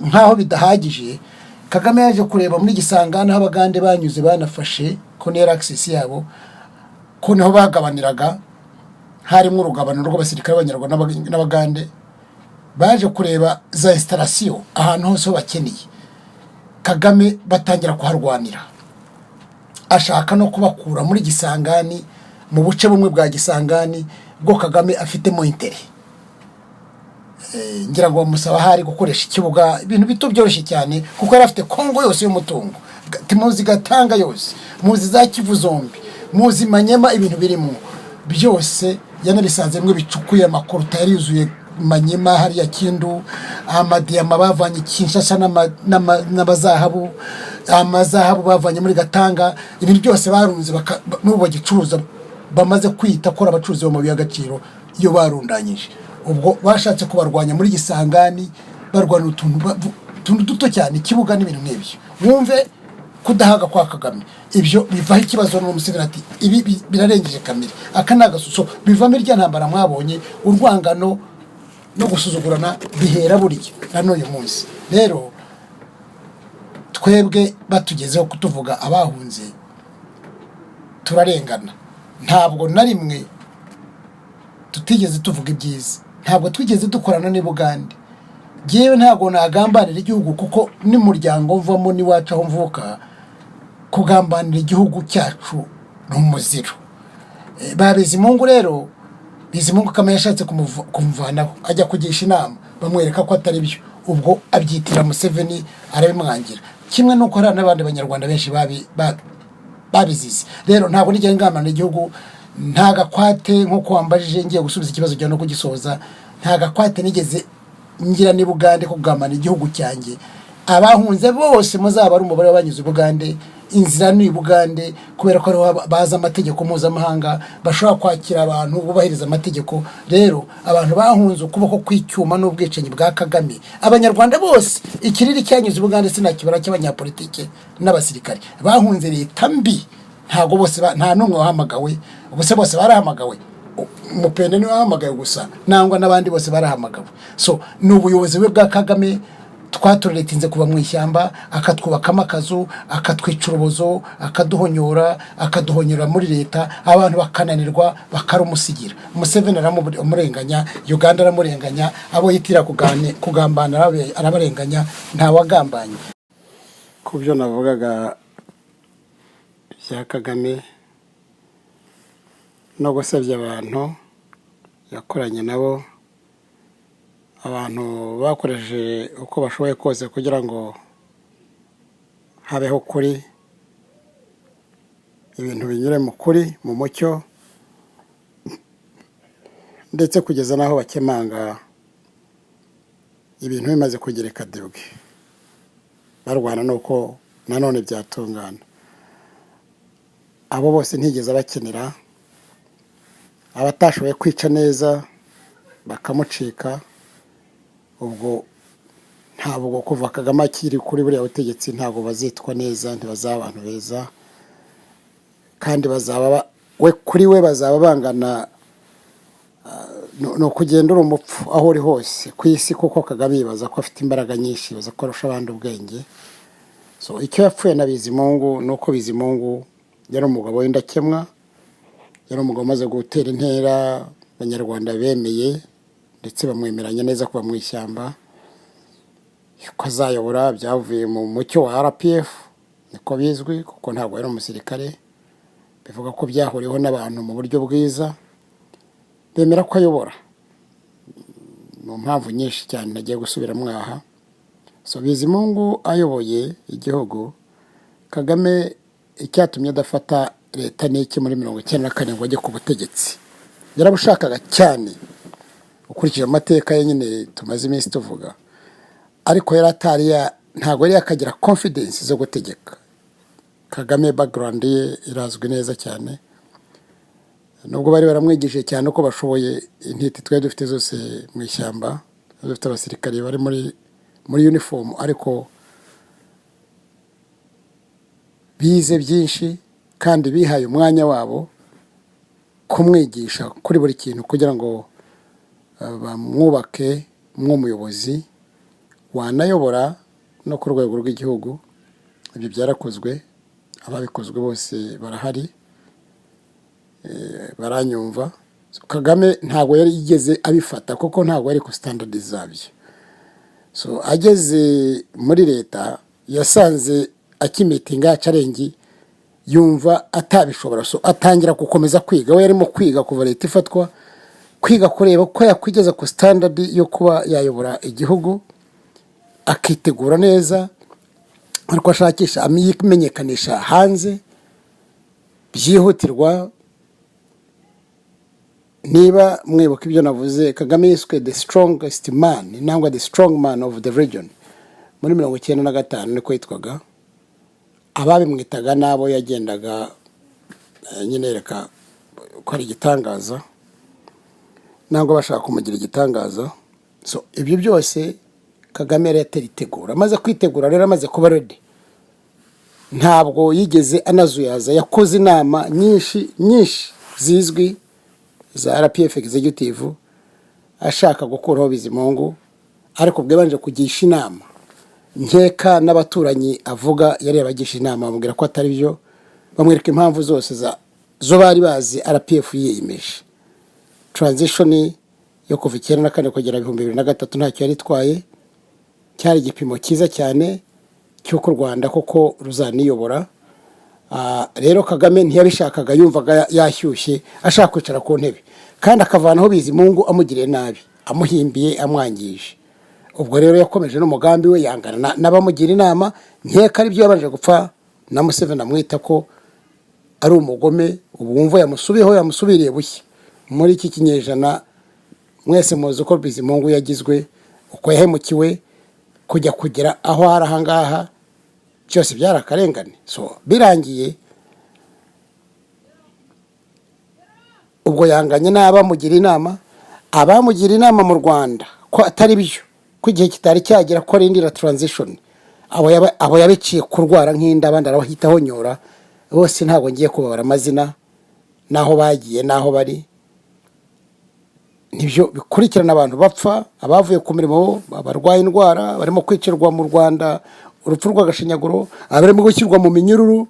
nk'aho bidahagije, Kagame yaje kureba muri Gisangani aho Abagande banyuze banafashe, ko niyo access yabo, ko niho bagabaniraga, harimo urugabano rw'abasirikare b'Abanyarwanda n'Abagande. Baje kureba za installation ahantu hose ho bakeneye. Kagame batangira kuharwanira, ashaka no kubakura muri Gisangani, mu buce bumwe bwa Gisangani bwo Kagame afitemo intérêt. Ngira ngo bamusaba ahari gukoresha ikibuga, ibintu bito byoroshye cyane, kuko yari afite Kongo yose y'umutungo. Muzi Gatanga yose, muzi za Kivu zombi, muzi Manyema, ibintu birimo byose yanabisanze bimwe bicukuye, amakoruta yari yuzuye Manyema hariya Kindu, amadiyama bavanye Kinshasa n'amazahabu, amazahabu bavanye muri Gatanga, ibintu byose barunze n'ubu bagicuruza, bamaze kwita ko ari abacuruzi b'amabuye y'agaciro iyo barundanyije. Ubwo bashatse kubarwanya muri Gisangani, barwana utuntu utuntu duto cyane, ikibuga n'ibintu nk'ibyo. Wumve kudahaga kwa Kagame. Ibyo bivaho ikibazo n'uwo Museveni ati ibi birarengeje kamere, aka ni agasuso. Bivamo irya ntambara mwabonye, urwangano no gusuzugurana bihera burya na n'uyu munsi. Rero twebwe batugezeho kutuvuga abahunze turarengana. Ntabwo na rimwe tutigeze tuvuga ibyiza, ntabwo twigeze dukorana n'i Bugande. Ngewe ntabwo nagambanira igihugu, kuko n'umuryango mvamo n'iwacu aho mvuka, kugambanira igihugu cyacu ni umuziro. Ba Bizimungu rero, Bizimungu Kagame yashatse kumuvanaho, ajya kugisha inama, bamwereka ko atari byo. Ubwo abyitira Museveni, arabimwangira, kimwe n'uko hari n'abandi Banyarwanda benshi babizize. Rero ntabwo nijya ngambanira igihugu, nta gakwate. Nk'uko wambajije, ngiye gusubiza ikibazo cyawe no kugisoza, nta gakwate nigeze ngira ni Bugande ko kugambanira igihugu cyanjye. Abahunze bose muzaba ari umubare w'abanyuze i Bugande, inzira ni i Bugande, kubera ko ariho bazi amategeko mpuzamahanga, bashobora kwakira abantu bubahiriza amategeko. Rero abantu bahunze ukuboko kw'icyuma n'ubwicanyi bwa Kagame, Abanyarwanda bose, ikiriri cyanyuze i Bugande sinakibara cy'abanyapolitike n'abasirikare bahunze leta mbi. Ntabwo bose nta n'umwe wahamagawe. Ubuse bose barahamagawe? Mupende niwe wahamagawe gusa, nangwa n'abandi bose barahamagawe? So ni ubuyobozi bwe bwa Kagame. Twaturetinze kuva mu ishyamba, akatwubakamo akazu, akatwica urubozo, akaduhonyora, akaduhonyora muri leta, abantu bakananirwa, bakarumusigira. Museveni aramurenganya, Uganda aramurenganya, abo yitira kugambana arabarenganya, ntawagambanye. Ku byo navugaga bya Kagame no gusebya abantu yakoranye nabo, abantu bakoresheje uko bashoboye kose kugira ngo habeho ukuri, ibintu binyure mu kuri, mu mucyo, ndetse kugeza n'aho bakemanga ibintu bimaze kugira ikadebwe, barwana n'uko nanone byatungana. Abo bose ntigeze abakenera. Abatashoboye kwica neza bakamucika. Ubwo ntabwo kuva Kagame akiri kuri buriya butegetsi, ntabwo bazitwa neza, ntibazaba abantu beza, kandi bazaba we kuri we bazaba bangana. Ni ukugenda uri umupfu aho uri hose ku isi, kuko Kagame yibaza ko afite imbaraga nyinshi, yibaza ko arusha abandi ubwenge. So icyo yapfuye na Bizimungu ni uko Bizimungu yari umugabo w'indakemwa, yari umugabo umaze gutera intera Abanyarwanda bemeye, ndetse bamwemeranya neza kuva mu ishyamba ko azayobora. Byavuye mu mucyo wa RPF, niko bizwi, kuko ntabwo yari umusirikare. Bivuga ko byahuriweho n'abantu mu buryo bwiza, bemera ko ayobora mu mpamvu nyinshi cyane nagiye gusubiramo aha. So Bizimungu ayoboye igihugu, Kagame icyatumye adafata leta ni iki? Muri 94 ngo ajye ku butegetsi, yarabushakaga cyane ukurikije amateka ye nyine tumaze iminsi tuvuga, ariko yari atari ntabwo yari yakagira confidence zo gutegeka. Kagame background ye irazwi neza cyane, nubwo bari baramwigishije cyane uko bashoboye. Intiti twari dufite zose mu ishyamba, twari dufite abasirikare bari muri uniform, ariko bize byinshi kandi bihaye umwanya wabo kumwigisha kuri buri kintu kugira ngo bamwubake nk'umuyobozi wanayobora no ku rwego rw'igihugu. Ibyo byarakozwe, ababikozwe bose barahari, baranyumva. So, Kagame ntabwo yari yigeze abifata kuko ntabwo yari ku standard zabyo. So ageze muri leta, yasanze akimeetinga ya challenge, yumva atabishobora. So atangira gukomeza kwiga. We yarimo kwiga kuva leta ifatwa, kwiga kureba ko yakwigeza ku standard yo kuba yayobora igihugu, akitegura neza, ariko ashakisha amenyekanisha hanze byihutirwa. Niba mwibuka ibyo navuze, Kagame yiswe the strongest man nangwa the strong man of the region muri 95, niko yitwaga. Ababimwitaga n'abo yagendaga nyine yereka ko ari igitangaza, ntabwo bashaka kumugira igitangaza. So ibyo byose Kagame yari yataritegura. Amaze kwitegura rero, amaze kuba ready, ntabwo yigeze anazuyaza. Yakoze inama nyinshi nyinshi zizwi za RPF executive, ashaka gukuraho Bizimungu, ariko ubwo yabanje kugisha inama nkeka n'abaturanyi avuga yari yabagisha inama, bamubwira ko atari byo, bamwereka impamvu zose zo bari bazi RPF yiyemeje. Transition yo kuva 94 kugera 2003 ntacyo yari itwaye, cyari igipimo cyiza cyane cy'uko u Rwanda koko ruzaniyobora. Rero Kagame ntiyabishakaga, yumvaga yashyushye, ashaka kwicara ku ntebe kandi akavanaho Bizimungu amugiriye nabi, amuhimbiye, amwangije. Ubwo rero yakomeje n'umugambi we, yangana n'abamugira inama. Nkeka aribyo yabanje gupfa na Museveni, amwita ko ari umugome. Ubu wumva yamusubiyeho, yamusubiriye bushya muri iki kinyejana. Mwese muzi uko Bizimungu yagizwe, uko yahemukiwe kujya kugera aho ari ahangaha, byose byari akarengane. So birangiye ubwo yanganye n'abamugira inama, abamugira inama mu Rwanda ko atari byo, ko igihe kitari cyagera, ko arindira transition. Abo yabiciye kurwara nk'inda, abandi arabahitaho nyora bose. Ntabwo ngiye kubabara amazina n'aho bagiye n'aho bari. Nibyo bikurikirana abantu bapfa, abavuye ku mirimo, abarwaye indwara, barimo kwicirwa mu Rwanda urupfu rw'agashinyaguro, abarimo gushyirwa mu minyururu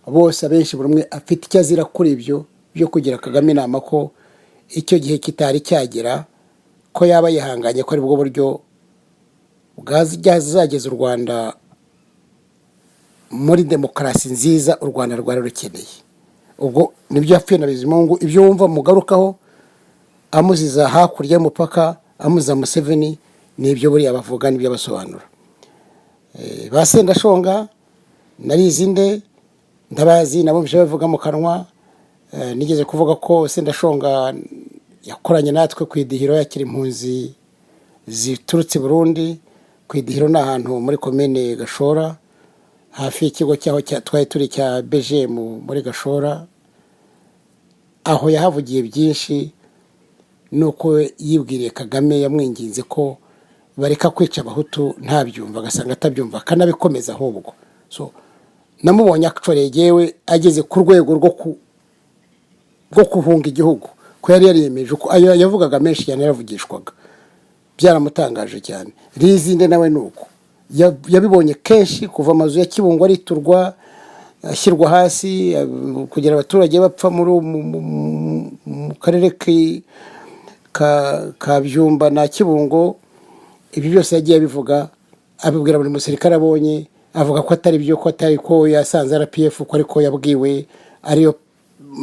bose. Abenshi, buri umwe afite icyo azira kuri ibyo byo kugira Kagame inama ko icyo gihe kitari cyagera, ko yaba yihanganye, ko aribwo buryo bwazageza u Rwanda muri demokarasi nziza u Rwanda rwari rukeneye. Ubwo nibyo yapfuye na Bizimungu. Ibyo wumva mugarukaho amuziza hakurya y'umupaka, amuziza Museveni, nibyo buriya bavuga, nibyo basobanura. Ba Sendashonga narizinde ndabazi, nabumvise bavuga mu kanwa. Nigeze kuvuga ko Sendashonga yakoranye natwe ku Idihiro, yakira impunzi ziturutse i Burundi. Ku Idihiro ni ahantu muri Komine Gashora, hafi y'ikigo cyaho twari turi cya BGM muri Gashora. Aho yahavugiye byinshi, nuko yibwiriye Kagame, yamwinginze ko bareka kwica Abahutu, ntabyumva, agasanga atabyumva, akanabikomeza ahubwo. So namubonye actually yewe ageze ku rwego rwo guhunga igihugu, ko yari yariyemeje ko ayo yavugaga menshi cyane yaravugishwaga, byaramutangaje cyane. Rizinde nawe ni uko yabibonye kenshi, kuva amazu ya Kibungo ariturwa, ashyirwa hasi, kugira abaturage bapfa muri mu karere ka Byumba na Kibungo. Ibi byose yagiye abivuga, abibwira buri musirikare abonye, avuga ko atari byo, ko atari ko yasanze RPF, ko ariko yabwiwe ariyo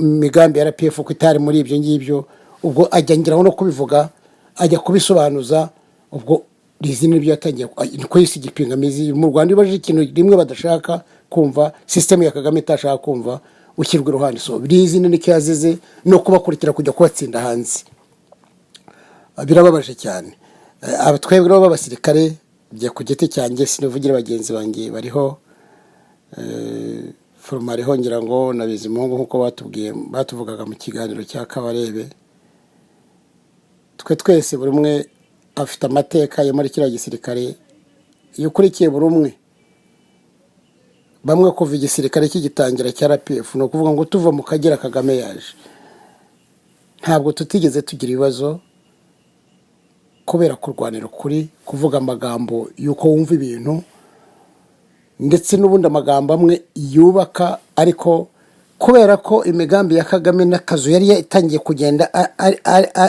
migambi ya RPF, ko itari muri ibyo ngibyo. Ubwo ajya ngiraho no kubivuga, ajya kubisobanuza. Ubwo Rizinde nibyo yatangiye, niko yise igipingamizi mu Rwanda. Iyo ubajije ikintu rimwe badashaka kumva, sisitemu ya Kagame itashaka kumva, ushyirwa iruhande. So Rizinde nicyo yazize, no kubakurikira kujya kubatsinda hanze. Birababaje cyane. Aba twebwe rero b'abasirikare, njye ku giti cyanjye, sinivugira bagenzi banjye bariho, foroma ariho ngira ngo na Bizimungu, nk'uko batubwiye, batuvugaga mu kiganiro cya Kabarebe. Twe twese, buri umwe afite amateka yo muri kiriya gisirikare. Iyo ukurikiye buri umwe, bamwe kuva igisirikare kigitangira cya RPF, ni ukuvuga ngo tuva mu Kagera Kagame yaje, ntabwo tutigeze tugira ibibazo kubera kurwanira ukuri, kuvuga amagambo y'uko wumva ibintu, ndetse n'ubundi amagambo amwe yubaka. Ariko kubera ko imigambi ya Kagame n'akazu yari yatangiye kugenda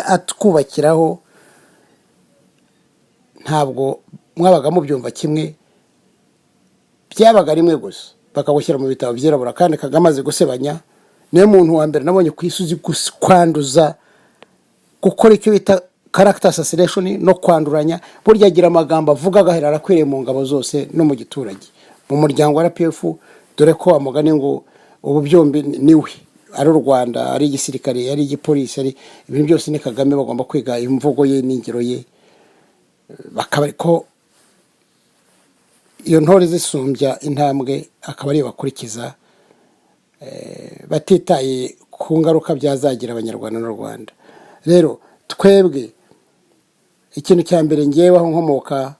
atwubakiraho, ntabwo mwabaga mubyumva kimwe. Byabaga rimwe gusa bakagushyira mu bitabo byirabura. Kandi Kagame azi gusebanya, niwe muntu wa mbere nabonye ku isi uzi kwanduza, gukora icyo bita character assassination no kwanduranya. Burya agira amagambo avuga agahera arakwiriye mu ngabo zose no mu giturage, mu muryango wa RPF, dore ko amugani ngo ubu byombi niwe, ari u Rwanda, ari igisirikare, ari igipolisi, ari ibintu byose ni Kagame. Bagomba kwiga imvugo ye n'ingiro ye, bakaba ko iyo ntore zisumbya intambwe, akaba ariyo bakurikiza, batitaye ku ngaruka byazagira Abanyarwanda n'u Rwanda. Rero twebwe, ikintu cya mbere, ngewe aho nkomoka,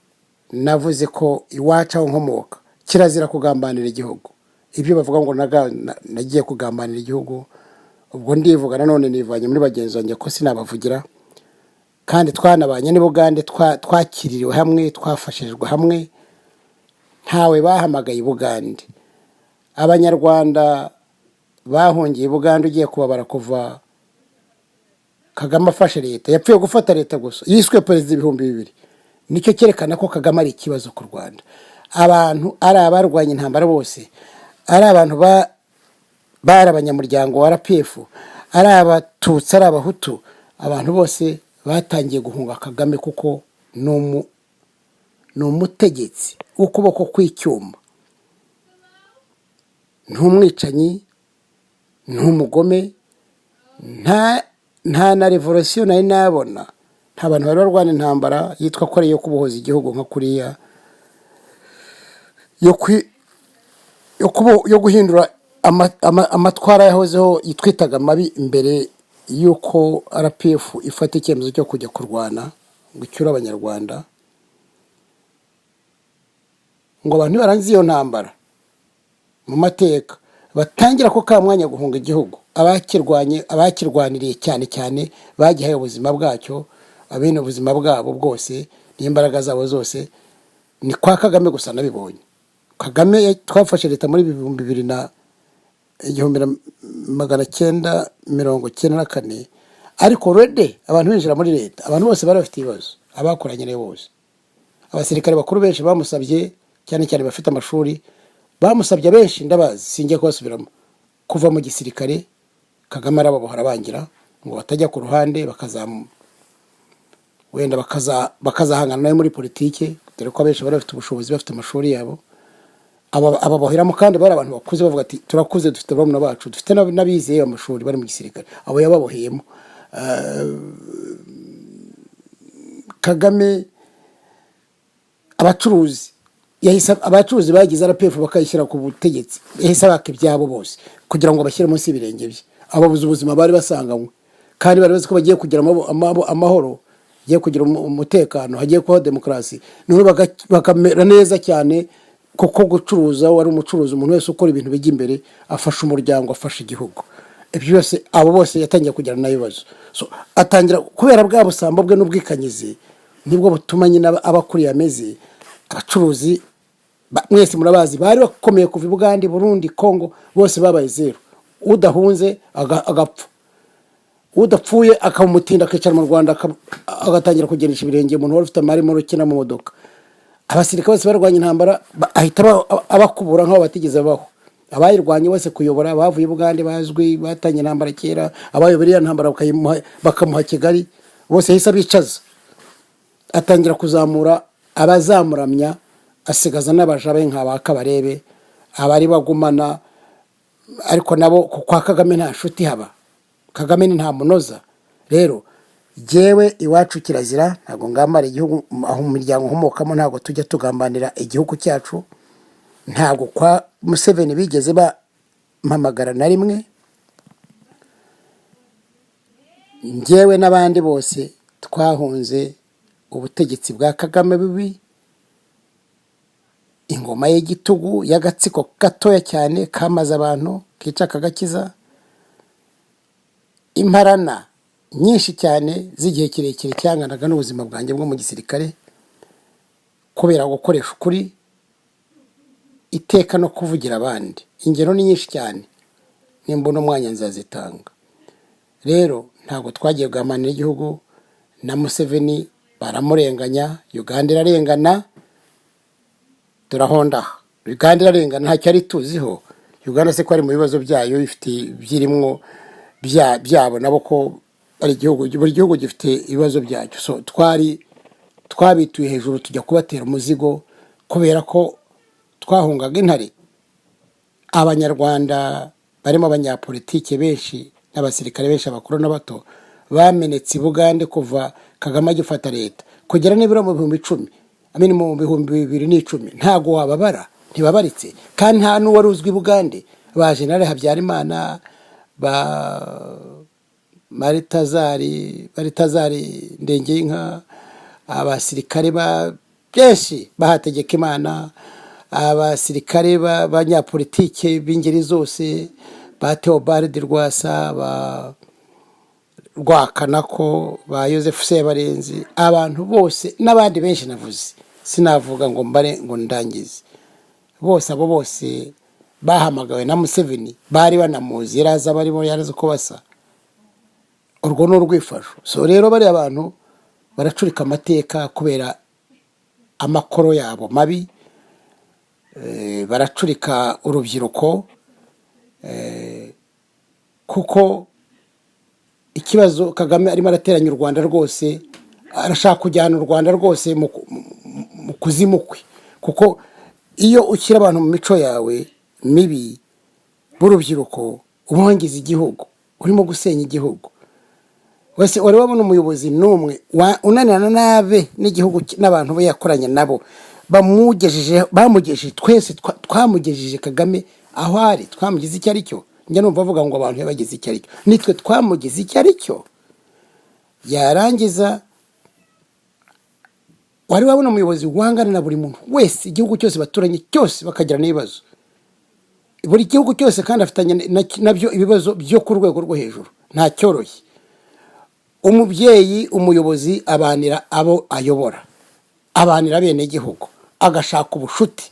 navuze ko iwacu aho nkomoka kirazira kugambanira igihugu. Ibyo bavuga ngo nagiye kugambanira igihugu, ubwo ndivuga nanone nivanye muri bagenzi banjye, ko sinabavugira. Kandi twanabanye n'i Bugande, twakiririwe hamwe, twafashirijwe hamwe, ntawe bahamagaye i Bugande. Abanyarwanda bahungiye i Bugande, ugiye kubabara kuva Kagame afashe leta, yapfuye gufata leta gusa, yiswe perezida 2000. Nicyo cyerekana ko Kagame ari ikibazo ku Rwanda. Abantu ari abarwanya intambara bose, ari abantu bari abanyamuryango wa RPF, ari Abatutsi, ari Abahutu, abantu bose batangiye guhunga Kagame, kuko ni umutegetsi w'ukuboko kw'icyuma, ni umwicanyi, ni umugome. Nta na revolisiyo nari nabona, nta bantu bari barwana intambara yitwa ko ari iyo kubohoza igihugu nka kuriya, yo guhindura amatwara yahozeho yitwitaga mabi mbere y'uko RPF ifata icyemezo cyo kujya kurwana ngo icyure Abanyarwanda, ngo abantu nibarangiza iyo ntambara mu mateka Batangira ko ka mwanya guhunga igihugu, abakirwanye, abakirwaniriye cyane cyane, bagihaye ubuzima bwacyo, abene ubuzima bwabo bwose n'imbaraga zabo zose. Ni kwa Kagame gusa nabibonye. Kagame twafashe leta muri 2000 na 1994, ariko already abantu binjira muri leta, abantu bose bari bafite ibibazo, abakoranye nayo bose. Abasirikare bakuru benshi bamusabye, cyane cyane bafite amashuri, bamusabye abenshi ndabazi, singiye kubasubiramo, kuva mu gisirikare. Kagame arababohora, abangira ngo batajya ku ruhande, bakazamu wenda bakazahangana nawe muri politike, dore ko abenshi bari bafite ubushobozi, bafite amashuri yabo. Ababoheramo kandi bari abantu bakuze, bavuga ati: "Turakuze, dufite barumuna bacu, dufite n'abizeye amashuri bari mu gisirikare." Abo yababoheyemo. Kagame abacuruzi yahise, abacuruzi bagize RPF bakayishyira ku butegetsi, yahise abaka ibyabo bose kugira ngo bashyire munsi y'ibirenge bye. Ababuze ubuzima bari basanganywe, kandi bari bazi ko bagiye kugira amahoro, hagiye kugira umutekano, hagiye kubaho demokarasi, noneho bakamera neza cyane, kuko gucuruza, wari umucuruzi, umuntu wese ukora ibintu bijya imbere afasha umuryango, afasha igihugu. Ibyo byose, abo bose yatangiye kugirana n'ibibazo. So, atangira kubera bwa busambo bwe n'ubwikanyize, nibwo butuma nyine aba akuriye ameze. Abacuruzi mwese murabazi, bari bakomeye kuva i Bugande, Burundi, Congo, bose babaye zero. Udahunze agapfa, udapfuye akamutinda, akicara mu Rwanda, agatangira kugendesha ibirenge, umuntu wari ufite amarimo ukina mu modoka. Abasirikare bose barwanya intambara, ahita abakubura nk'aho batigeze babaho. Abayirwanye bose kuyobora bavuye i Bugande bazwi, batangiye intambara kera, abayobora iriya ntambara bakamuha Kigali, bose yahise abicaza, atangira kuzamura abazamuramya, asigaza n'abaja be nka ba Kabarebe, abari bagumana. Ariko nabo kwa Kagame nta nshuti haba, Kagame ni nta munoza. Rero jyewe iwacu kirazira, ntabwo ngambara igihugu. Aho mu miryango nkomokamo ntabwo tujya tugambanira igihugu cyacu. Ntabwo kwa Museveni bigeze bampamagara na rimwe. Njyewe n'abandi bose twahunze ubutegetsi bwa Kagame bubi, ingoma y'igitugu y'agatsiko gatoya cyane kamaze abantu, kica kagakiza, imparana nyinshi cyane z'igihe kirekire cyanganaga n'ubuzima bwanjye bwo mu gisirikare, kubera gukoresha ukuri iteka no kuvugira abandi. Ingero ni nyinshi cyane, nimbona umwanya nzazitanga. Rero ntabwo twagiye kugambanira igihugu. Na Museveni baramurenganya, Uganda irarengana, turahondaha. Uganda irarengana, ntacyo yari tuziho. Uganda se ko ari mu bibazo byayo, ifite ibyirimwo byabo, nabo ko ari igihugu, buri gihugu gifite ibibazo byacyo. So twari twabituye hejuru, tujya kubatera umuzigo kubera ko twahungaga intare. Abanyarwanda barimo abanyapolitike benshi n'abasirikare benshi, abakuru n'abato, bamenetse i Bugande kuva Kagame agifata leta kugera nibura mu 10,000, amini mu 2010, ntabwo wababara, ntibabaritse, kandi nta n'uwari uzwi i Bugande. Ba General Habyarimana, ba Maritazari Ndengeyinka, abasirikare ba benshi bahategeka Imana, abasirikare b'abanyapolitike b'ingeri zose, ba Theobald Rwasa, ba Rwakanako, ba Yosefu Sebarenzi, abantu bose n'abandi benshi navuze, sinavuga ngo mbare ngo ndangize bose. Abo bose bahamagawe na Museveni, bari banamuzi, yari azi abarimo, yari azi uko basa. Urwo ni urwifasho. So rero bariya bantu baracurika amateka kubera amakoro yabo mabi, baracurika urubyiruko, kuko ikibazo Kagame arimo arateranya u Rwanda rwose, arashaka kujyana u Rwanda rwose mu kuzimu kwe, kuko iyo ushyira abantu mu mico yawe mibi b'urubyiruko, uba wangiza igihugu, urimo gusenya igihugu. Wese wari wabona umuyobozi n'umwe unanirana n'abe n'igihugu n'abantu be yakoranye nabo, bamugejeje, bamugejeje, twese twamugejeje Kagame aho ari, twamugize icyo ari cyo. Njya numva avuga ngo abantu yabagize icyo ari cyo, nitwe twamugize icyo ari cyo. Yarangiza, wari wabona umuyobozi wangana na buri muntu wese, igihugu cyose baturanye cyose bakagirana n'ibibazo? Buri gihugu cyose kandi afitanye nabyo ibibazo byo ku rwego rwo hejuru. Nta cyoroshye. Umubyeyi, umuyobozi abanira abo ayobora, abanira abenegihugu, agashaka ubushuti,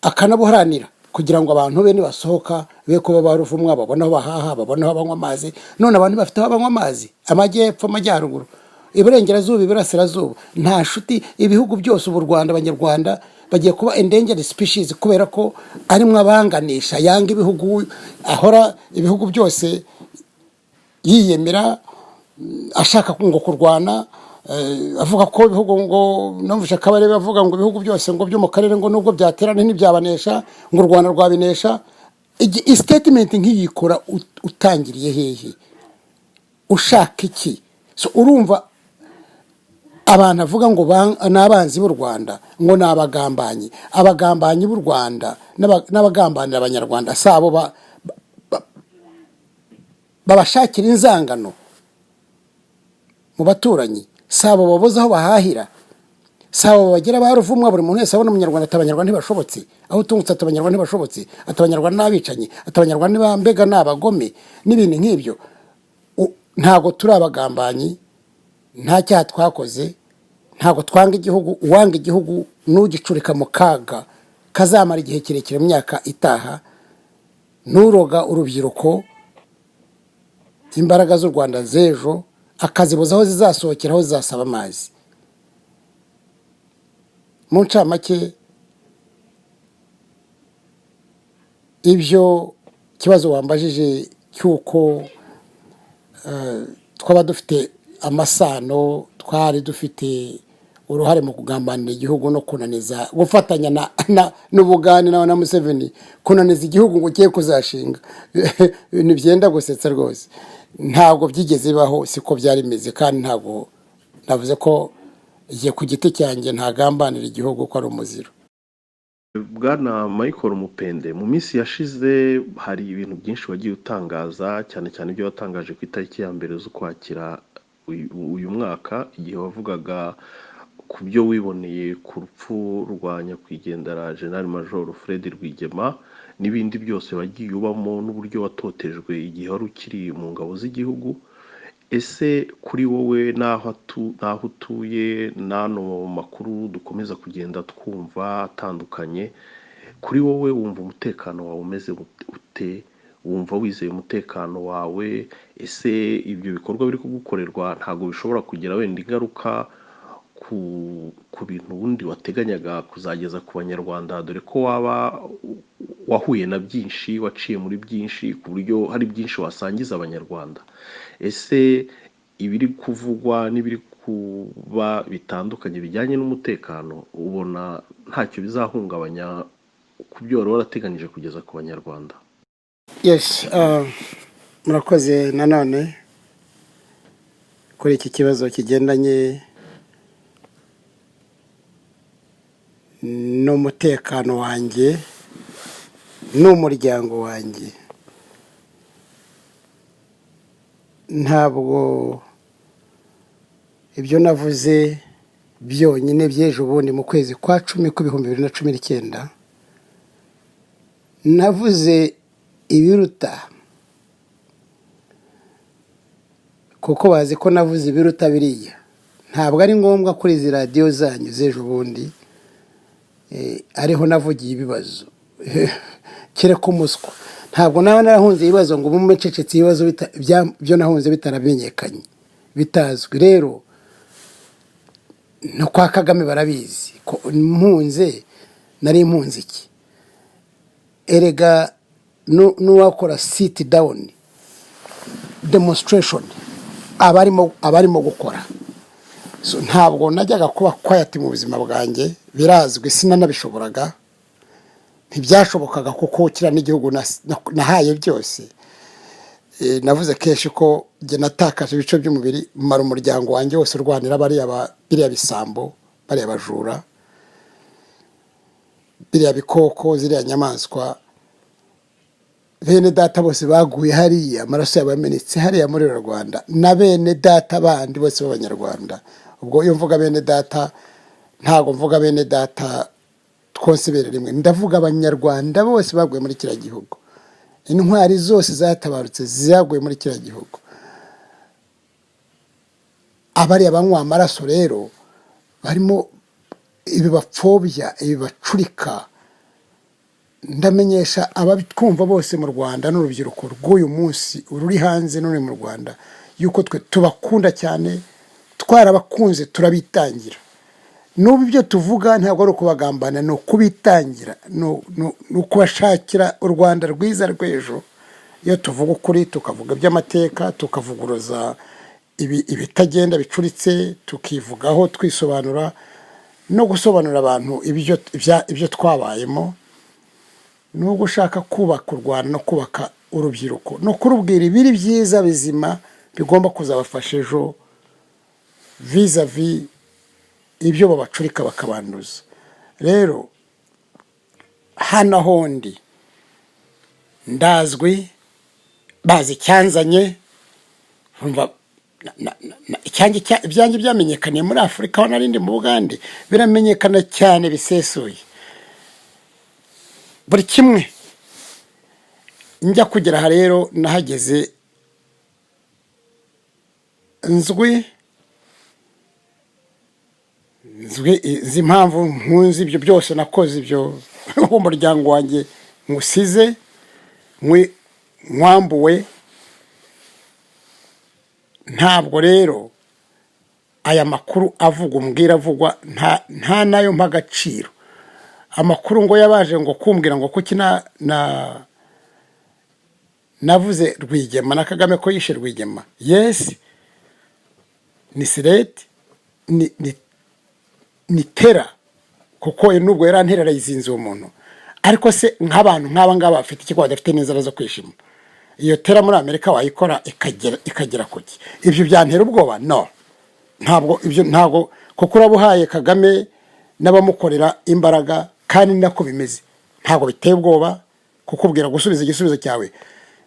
akanabuharanira kugira ngo abantu be nibasohoka be kuba ba ruvumwa, babone aho bahaha, babone aho banywa amazi. None abantu bafite aho banywa amazi, amajyepfo, amajyaruguru, iburengerazuba, iburasirazuba, nta nshuti. Ibihugu byose ubu u Rwanda, Abanyarwanda bagiye kuba endangered species, kubera ko arimwo abanganisha, yanga ibihugu, ahora ibihugu byose yiyemera, ashaka ngo kurwana, avuga ko ibihugu ngo, numvise Kabarebe avuga ngo ibihugu byose ngo byo mu karere ngo nubwo byaterana ntibyabanesha, ngo u Rwanda rwabinesha. Statement nk'iyi ikora utangiriye hehe? Ushaka iki? So urumva abantu avuga ngo ni abanzi b'u Rwanda, ngo ni abagambanyi, abagambanyi b'u Rwanda n'abagambanira Abanyarwanda, si abo babashakira inzangano mu baturanyi, si abo babuze aho bahahira, si abo bagira ba ruvumwa. Buri muntu wese abona Umunyarwanda ati: "Abanyarwanda ntibashobotse." Aho utungutse ati: "Abanyarwanda ntibashobotse," ati: "Abanyarwanda ni abicanyi," ati: "Abanyarwanda ni mbega ni abagome," n'ibintu nk'ibyo. Ntabwo turi abagambanyi, nta cyaha twakoze, ntabwo twanga igihugu. Uwanga igihugu n'ugicurika mu kaga kazamara igihe kirekire mu myaka itaha, n'uroga urubyiruko, imbaraga z'u Rwanda z'ejo, akazibuza aho zizasohokera, aho zizasaba amazi. Mu ncamake, ibyo kibazo wambajije cy'uko twaba dufite amasano, twari dufite uruhare mu kugambanira igihugu no kunaniza, gufatanya n'Ubugande na Museveni kunaniza igihugu ngo ugiye kuzashinga, ibintu byenda gusetsa rwose. Ntabwo byigeze bibaho, siko byari bimeze. Kandi ntabwo navuze ko igihe ku giti cyanjye ntagambanira igihugu, ko ari umuziro. Bwana Michael Mupende, mu minsi yashize hari ibintu byinshi wagiye utangaza, cyane cyane ibyo watangaje ku itariki ya 1 z'Ukwakira uyu mwaka, igihe wavugaga ku byo wiboneye ku rupfu rwa nyakwigendera General Major Fred Rwigema n'ibindi byose wagiye ubamo n'uburyo watotejwe igihe wari ukiri mu ngabo z'igihugu. Ese kuri wowe n'aho utuye n'ano makuru dukomeza kugenda twumva atandukanye, kuri wowe wumva umutekano wawe umeze ute? Wumva wizeye umutekano wawe? Ese ibyo bikorwa biri kugukorerwa ntabwo bishobora kugira wenda ingaruka ku bintu ubundi wateganyaga kuzageza ku Banyarwanda, dore ko waba wahuye na byinshi, waciye muri byinshi, ku buryo hari byinshi wasangiza Abanyarwanda? Ese ibiri kuvugwa n'ibiri kuba bitandukanye bijyanye n'umutekano, ubona ntacyo bizahungabanya ku byo wari warateganyije kugeza ku Banyarwanda? Yes, murakoze nanone kuri iki kibazo kigendanye n'umutekano wanjye n'umuryango wanjye. Ntabwo ibyo navuze byonyine by'ejo bundi mu kwezi kwa 10 k'ibihumbi 2019, navuze ibiruta, kuko bazi ko navuze ibiruta biriya. Ntabwo ari ngombwa kuri izi radiyo zanyu z'ejo bundi ariho navugiye ibibazo, kereka umuswa. Ntabwo naba narahunze ibibazo ngo ubu ncecetse, ibibazo byo nahunze bitaramenyekanye, bitazwi. Rero no kwa Kagame barabizi ko mpunze. Nari mpunze iki? Erega n'uwakora sit down demonstration abarimo gukora. So, ntabwo najyaga kuba quiet mu buzima bwanjye, birazwi, sinanabishoboraga, ntibyashobokaga, kuko kiriya n'igihugu nahaye byose. Navuze kenshi ko njye natakaje ibice by'umubiri, mara umuryango wanjye wose urwanira biriya bisambo, bariya bajura, biriya bikoko, ziriya nyamaswa. Bene data bose baguye hariya, amaraso yabo yamenetse hariya muri Rwanda, na bene data bandi bose b'Abanyarwanda. Ubwo iyo mvuga bene data, ntabwo mvuga bene data Twonse ibere rimwe. Ndavuga Abanyarwanda bose baguye muri kiriya gihugu, intwari zose zatabarutse zaguye muri kiriya gihugu. Abariya banywa amaraso rero barimo ibi bapfobya, ibi bacurika. Ndamenyesha abatwumva bose mu Rwanda n'urubyiruko rw'uyu munsi ruri hanze n'uri mu Rwanda yuko twe tubakunda cyane, twarabakunze, turabitangira. N'ubu ibyo tuvuga ntabwo ari ukubagambana, ni ukubitangira, ni ukubashakira u Rwanda rwiza rw'ejo. Iyo tuvuga ukuri, tukavuga iby'amateka, tukavuguruza ibitagenda bicuritse, tukivugaho, twisobanura no gusobanurira abantu ibyo twabayemo, ni ugushaka kubaka u Rwanda no kubaka urubyiruko no kurubwira ibiri byiza bizima bigomba kuzabafasha ejo vis-à-vis ibyo babacurika bakabanduza. Rero hano aho ndi ndazwi, bazi icyanzanye. Urumva, ibyanjye byamenyekaniye muri Afurika aho narindi mu Bugande, biramenyekana cyane bisesuye buri kimwe. Njya kugera aha rero, nahageze nzwi, nzi impamvu nkunze ibyo byose nakoze, ibyo umuryango wanjye nywusize nkwambuwe. Ntabwo rero aya makuru avugwa, umbwira avugwa, nta nayo mpa agaciro. Amakuru ngo yabaje ngo kumbwira ngo kuki na navuze Rwigema na Kagame ko yishe Rwigema, yes, ni threat, ni terror, kuko nubwo yaranterera yizinze uwo muntu. Ariko se nk'abantu nk'aba ngaba bafite ikigo badafite n'inzara zo kwishima, iyo terror muri Amerika wayikora ikagera kuki? Ibyo byantera ubwoba? No, ntabwo ibyo, ntabwo, kuko uraba uhaye Kagame n'abamukorera imbaraga, kandi ni nako bimeze. Ntabwo biteye ubwoba kukubwira gusubiza igisubizo cyawe,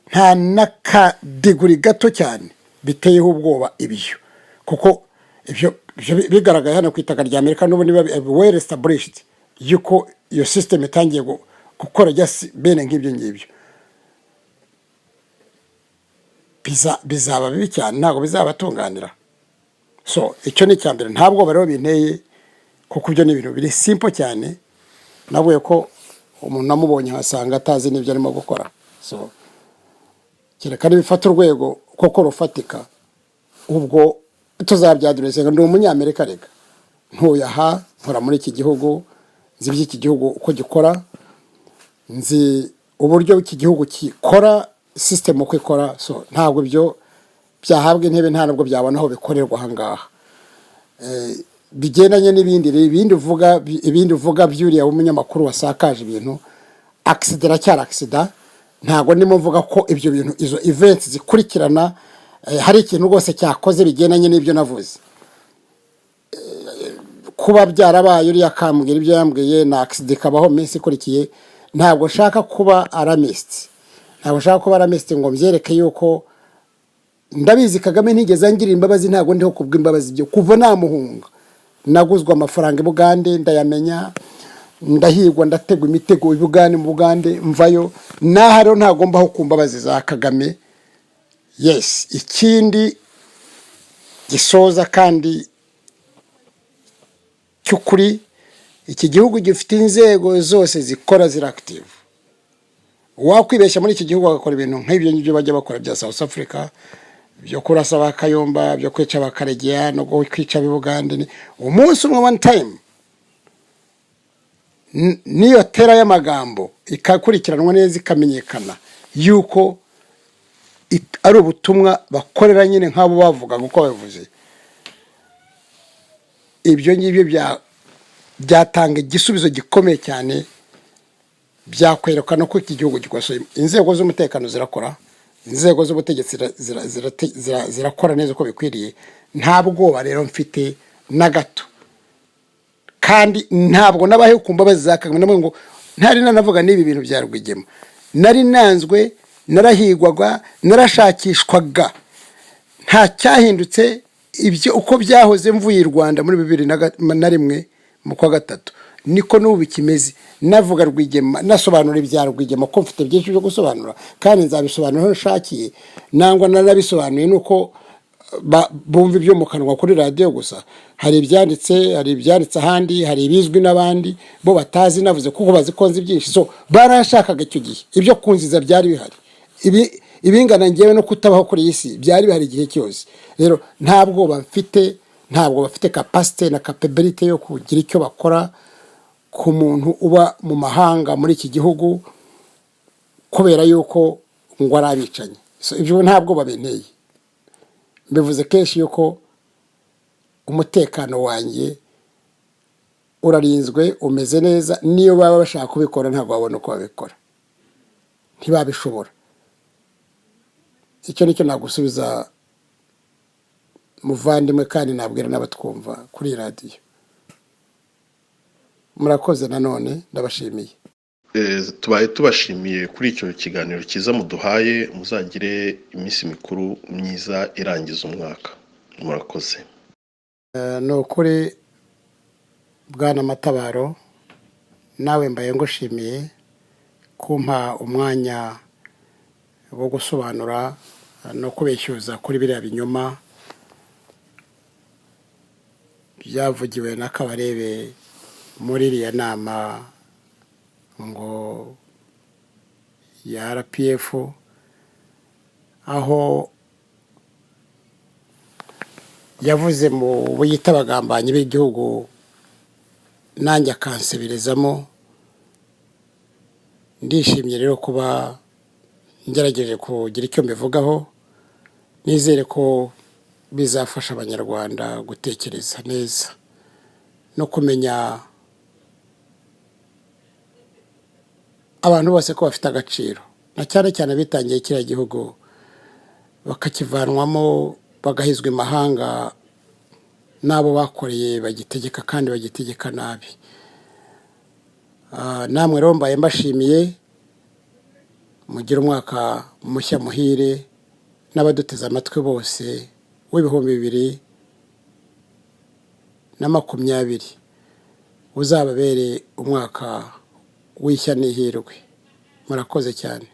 nta n'akadiguri gato cyane biteyeho ubwoba ibyo, kuko ibyo bigaragaye hano ku itaka rya Amerika. N'ubu niba well established yuko iyo system itangiye gukora just bene nk'ibyo ngibyo, bizaba bibi cyane, ntabwo bizabatunganira. So icyo ni icya mbere. Ntabwo rero binteye, kuko ibyo ni ibintu biri simple cyane. Nabuye ko umuntu namubonye nkasanga atazi n'ibyo arimo gukora. So kereka nibifata urwego koko rufatika, ubwo tuzabyaduresenga. Ndi Umunyamerika rega, ntuye aha, nkora muri iki gihugu, nzi iby'iki gihugu uko gikora, nzi uburyo iki gihugu gikora, system uko ikora. So ntabwo ibyo byahabwa intebe, nta nubwo byabona aho bikorerwa aha ngaha. Bigendanye n'ibindi rero, ibindi uvuga by'uriya w'umunyamakuru wasakaje ibintu, accident iracyari accident. Ntabwo ndimo mvuga ko ibyo bintu, izo events zikurikirana, hari ikintu rwose cyakoze bigendanye n'ibyo navuze. Kuba byarabaye, uriya akambwira ibyo yambwiye, na accident ikabaho iminsi ikurikiye, ntabwo nshaka kuba alarmist, ntabwo nshaka kuba alarmist ngo mbyereke yuko ndabizi. Kagame ntigeze angirira imbabazi, ntabwo ndiho kubw'imbabazi. Ibyo kuva namuhunga, naguzwe amafaranga i Bugande, ndayamenya, ndahigwa, ndategwa imitego i Bugande, mu Bugande mvayo. N'aha rero ntabwo mbaho ku mbabazi za Kagame. Yes, ikindi gisoza kandi cy'ukuri, iki gihugu gifite inzego zose zikora, ziri active. Wakwibeshya muri iki gihugu agakora ibintu nk'ibyo ngibyo bajya bakora bya South Africa, byo kurasa ba Kayumba, byo kwica ba Karegeya no kwica ab'i Bugande, umunsi umwe, one time, n'iyo terror y'amagambo ikakurikiranwa neza, ikamenyekana yuko ari ubutumwa bakorera nyine nk'abo bavuga uko babivuze, ibyo ngibyo byatanga igisubizo gikomeye cyane, byakwerekana ko iki gihugu gikosoye. Inzego z'umutekano zirakora, inzego z'ubutegetsi zirakora neza uko bikwiriye. Nta bwoba rero mfite na gato, kandi ntabwo nabahe ku mbabazi za Kagame. Namwe ngo ntari nanavuga n'ibi bintu bya Rwigema, nari nanzwe, narahigwaga, narashakishwaga. Nta cyahindutse, ibyo uko byahoze mvuye i Rwanda muri 2001 mu kwa gatatu. Niko n'ubu bikimeze. Navuga Rwigema, nasobanura ibya Rwigema, ko mfite byinshi byo gusobanura kandi nzabisobanura aho nshakiye, nangwa narabisobanuye, nuko bumva ibyo mu kanwa kuri radiyo gusa. Hari ibyanditse, hari ibyanditse ahandi, hari ibizwi n'abandi bo batazi navuze, kuko bazi ko nzi byinshi. So barashakaga icyo gihe, ibyo kunziza byari bihari, ibi ibingana ngewe no kutabaho kuri iyi si byari bihari igihe cyose. Rero nta bwoba mfite, ntabwo bafite capacité na capability yo kugira icyo bakora ku muntu uba mu mahanga muri iki gihugu kubera yuko ngo ari abicanyi. So, ibyo ntabwo babinteye. Mbivuze kenshi yuko umutekano wanjye urarinzwe, umeze neza. Niyo baba bashaka kubikora, ntabwo babona uko babikora, ntibabishobora. Icyo nicyo nagusubiza, muvandimwe, kandi nabwira n'abatwumva kuri iyi radiyo. Murakoze nanone, ndabashimiye. Tubaye tubashimiye kuri icyo kiganiro cyiza muduhaye. Muzagire iminsi mikuru myiza irangiza umwaka. Murakoze. Ni ukuri, bwana Matabaro, nawe mbaye ngushimiye kumpa umwanya wo gusobanura no kubeshyuza kuri biriya binyoma byavugiwe na Kabarebe muri iriya nama ngo ya RPF, aho yavuze mu buyita abagambanyi b'igihugu, nanjye akanseberezamo. Ndishimye rero kuba ngerageje kugira icyo mbivugaho. Nizere ko bizafasha Abanyarwanda gutekereza neza no kumenya abantu bose ko bafite agaciro, na cyane cyane abitangiye kiriya gihugu bakakivanwamo, bagahizwa imahanga n'abo bakoreye bagitegeka, kandi bagitegeka nabi. Namwe rero mbaye mbashimiye. Mugire umwaka mushya muhire n'abaduteze amatwi bose w'2020, uzababere umwaka w'ishya n'ihirwe. Murakoze cyane.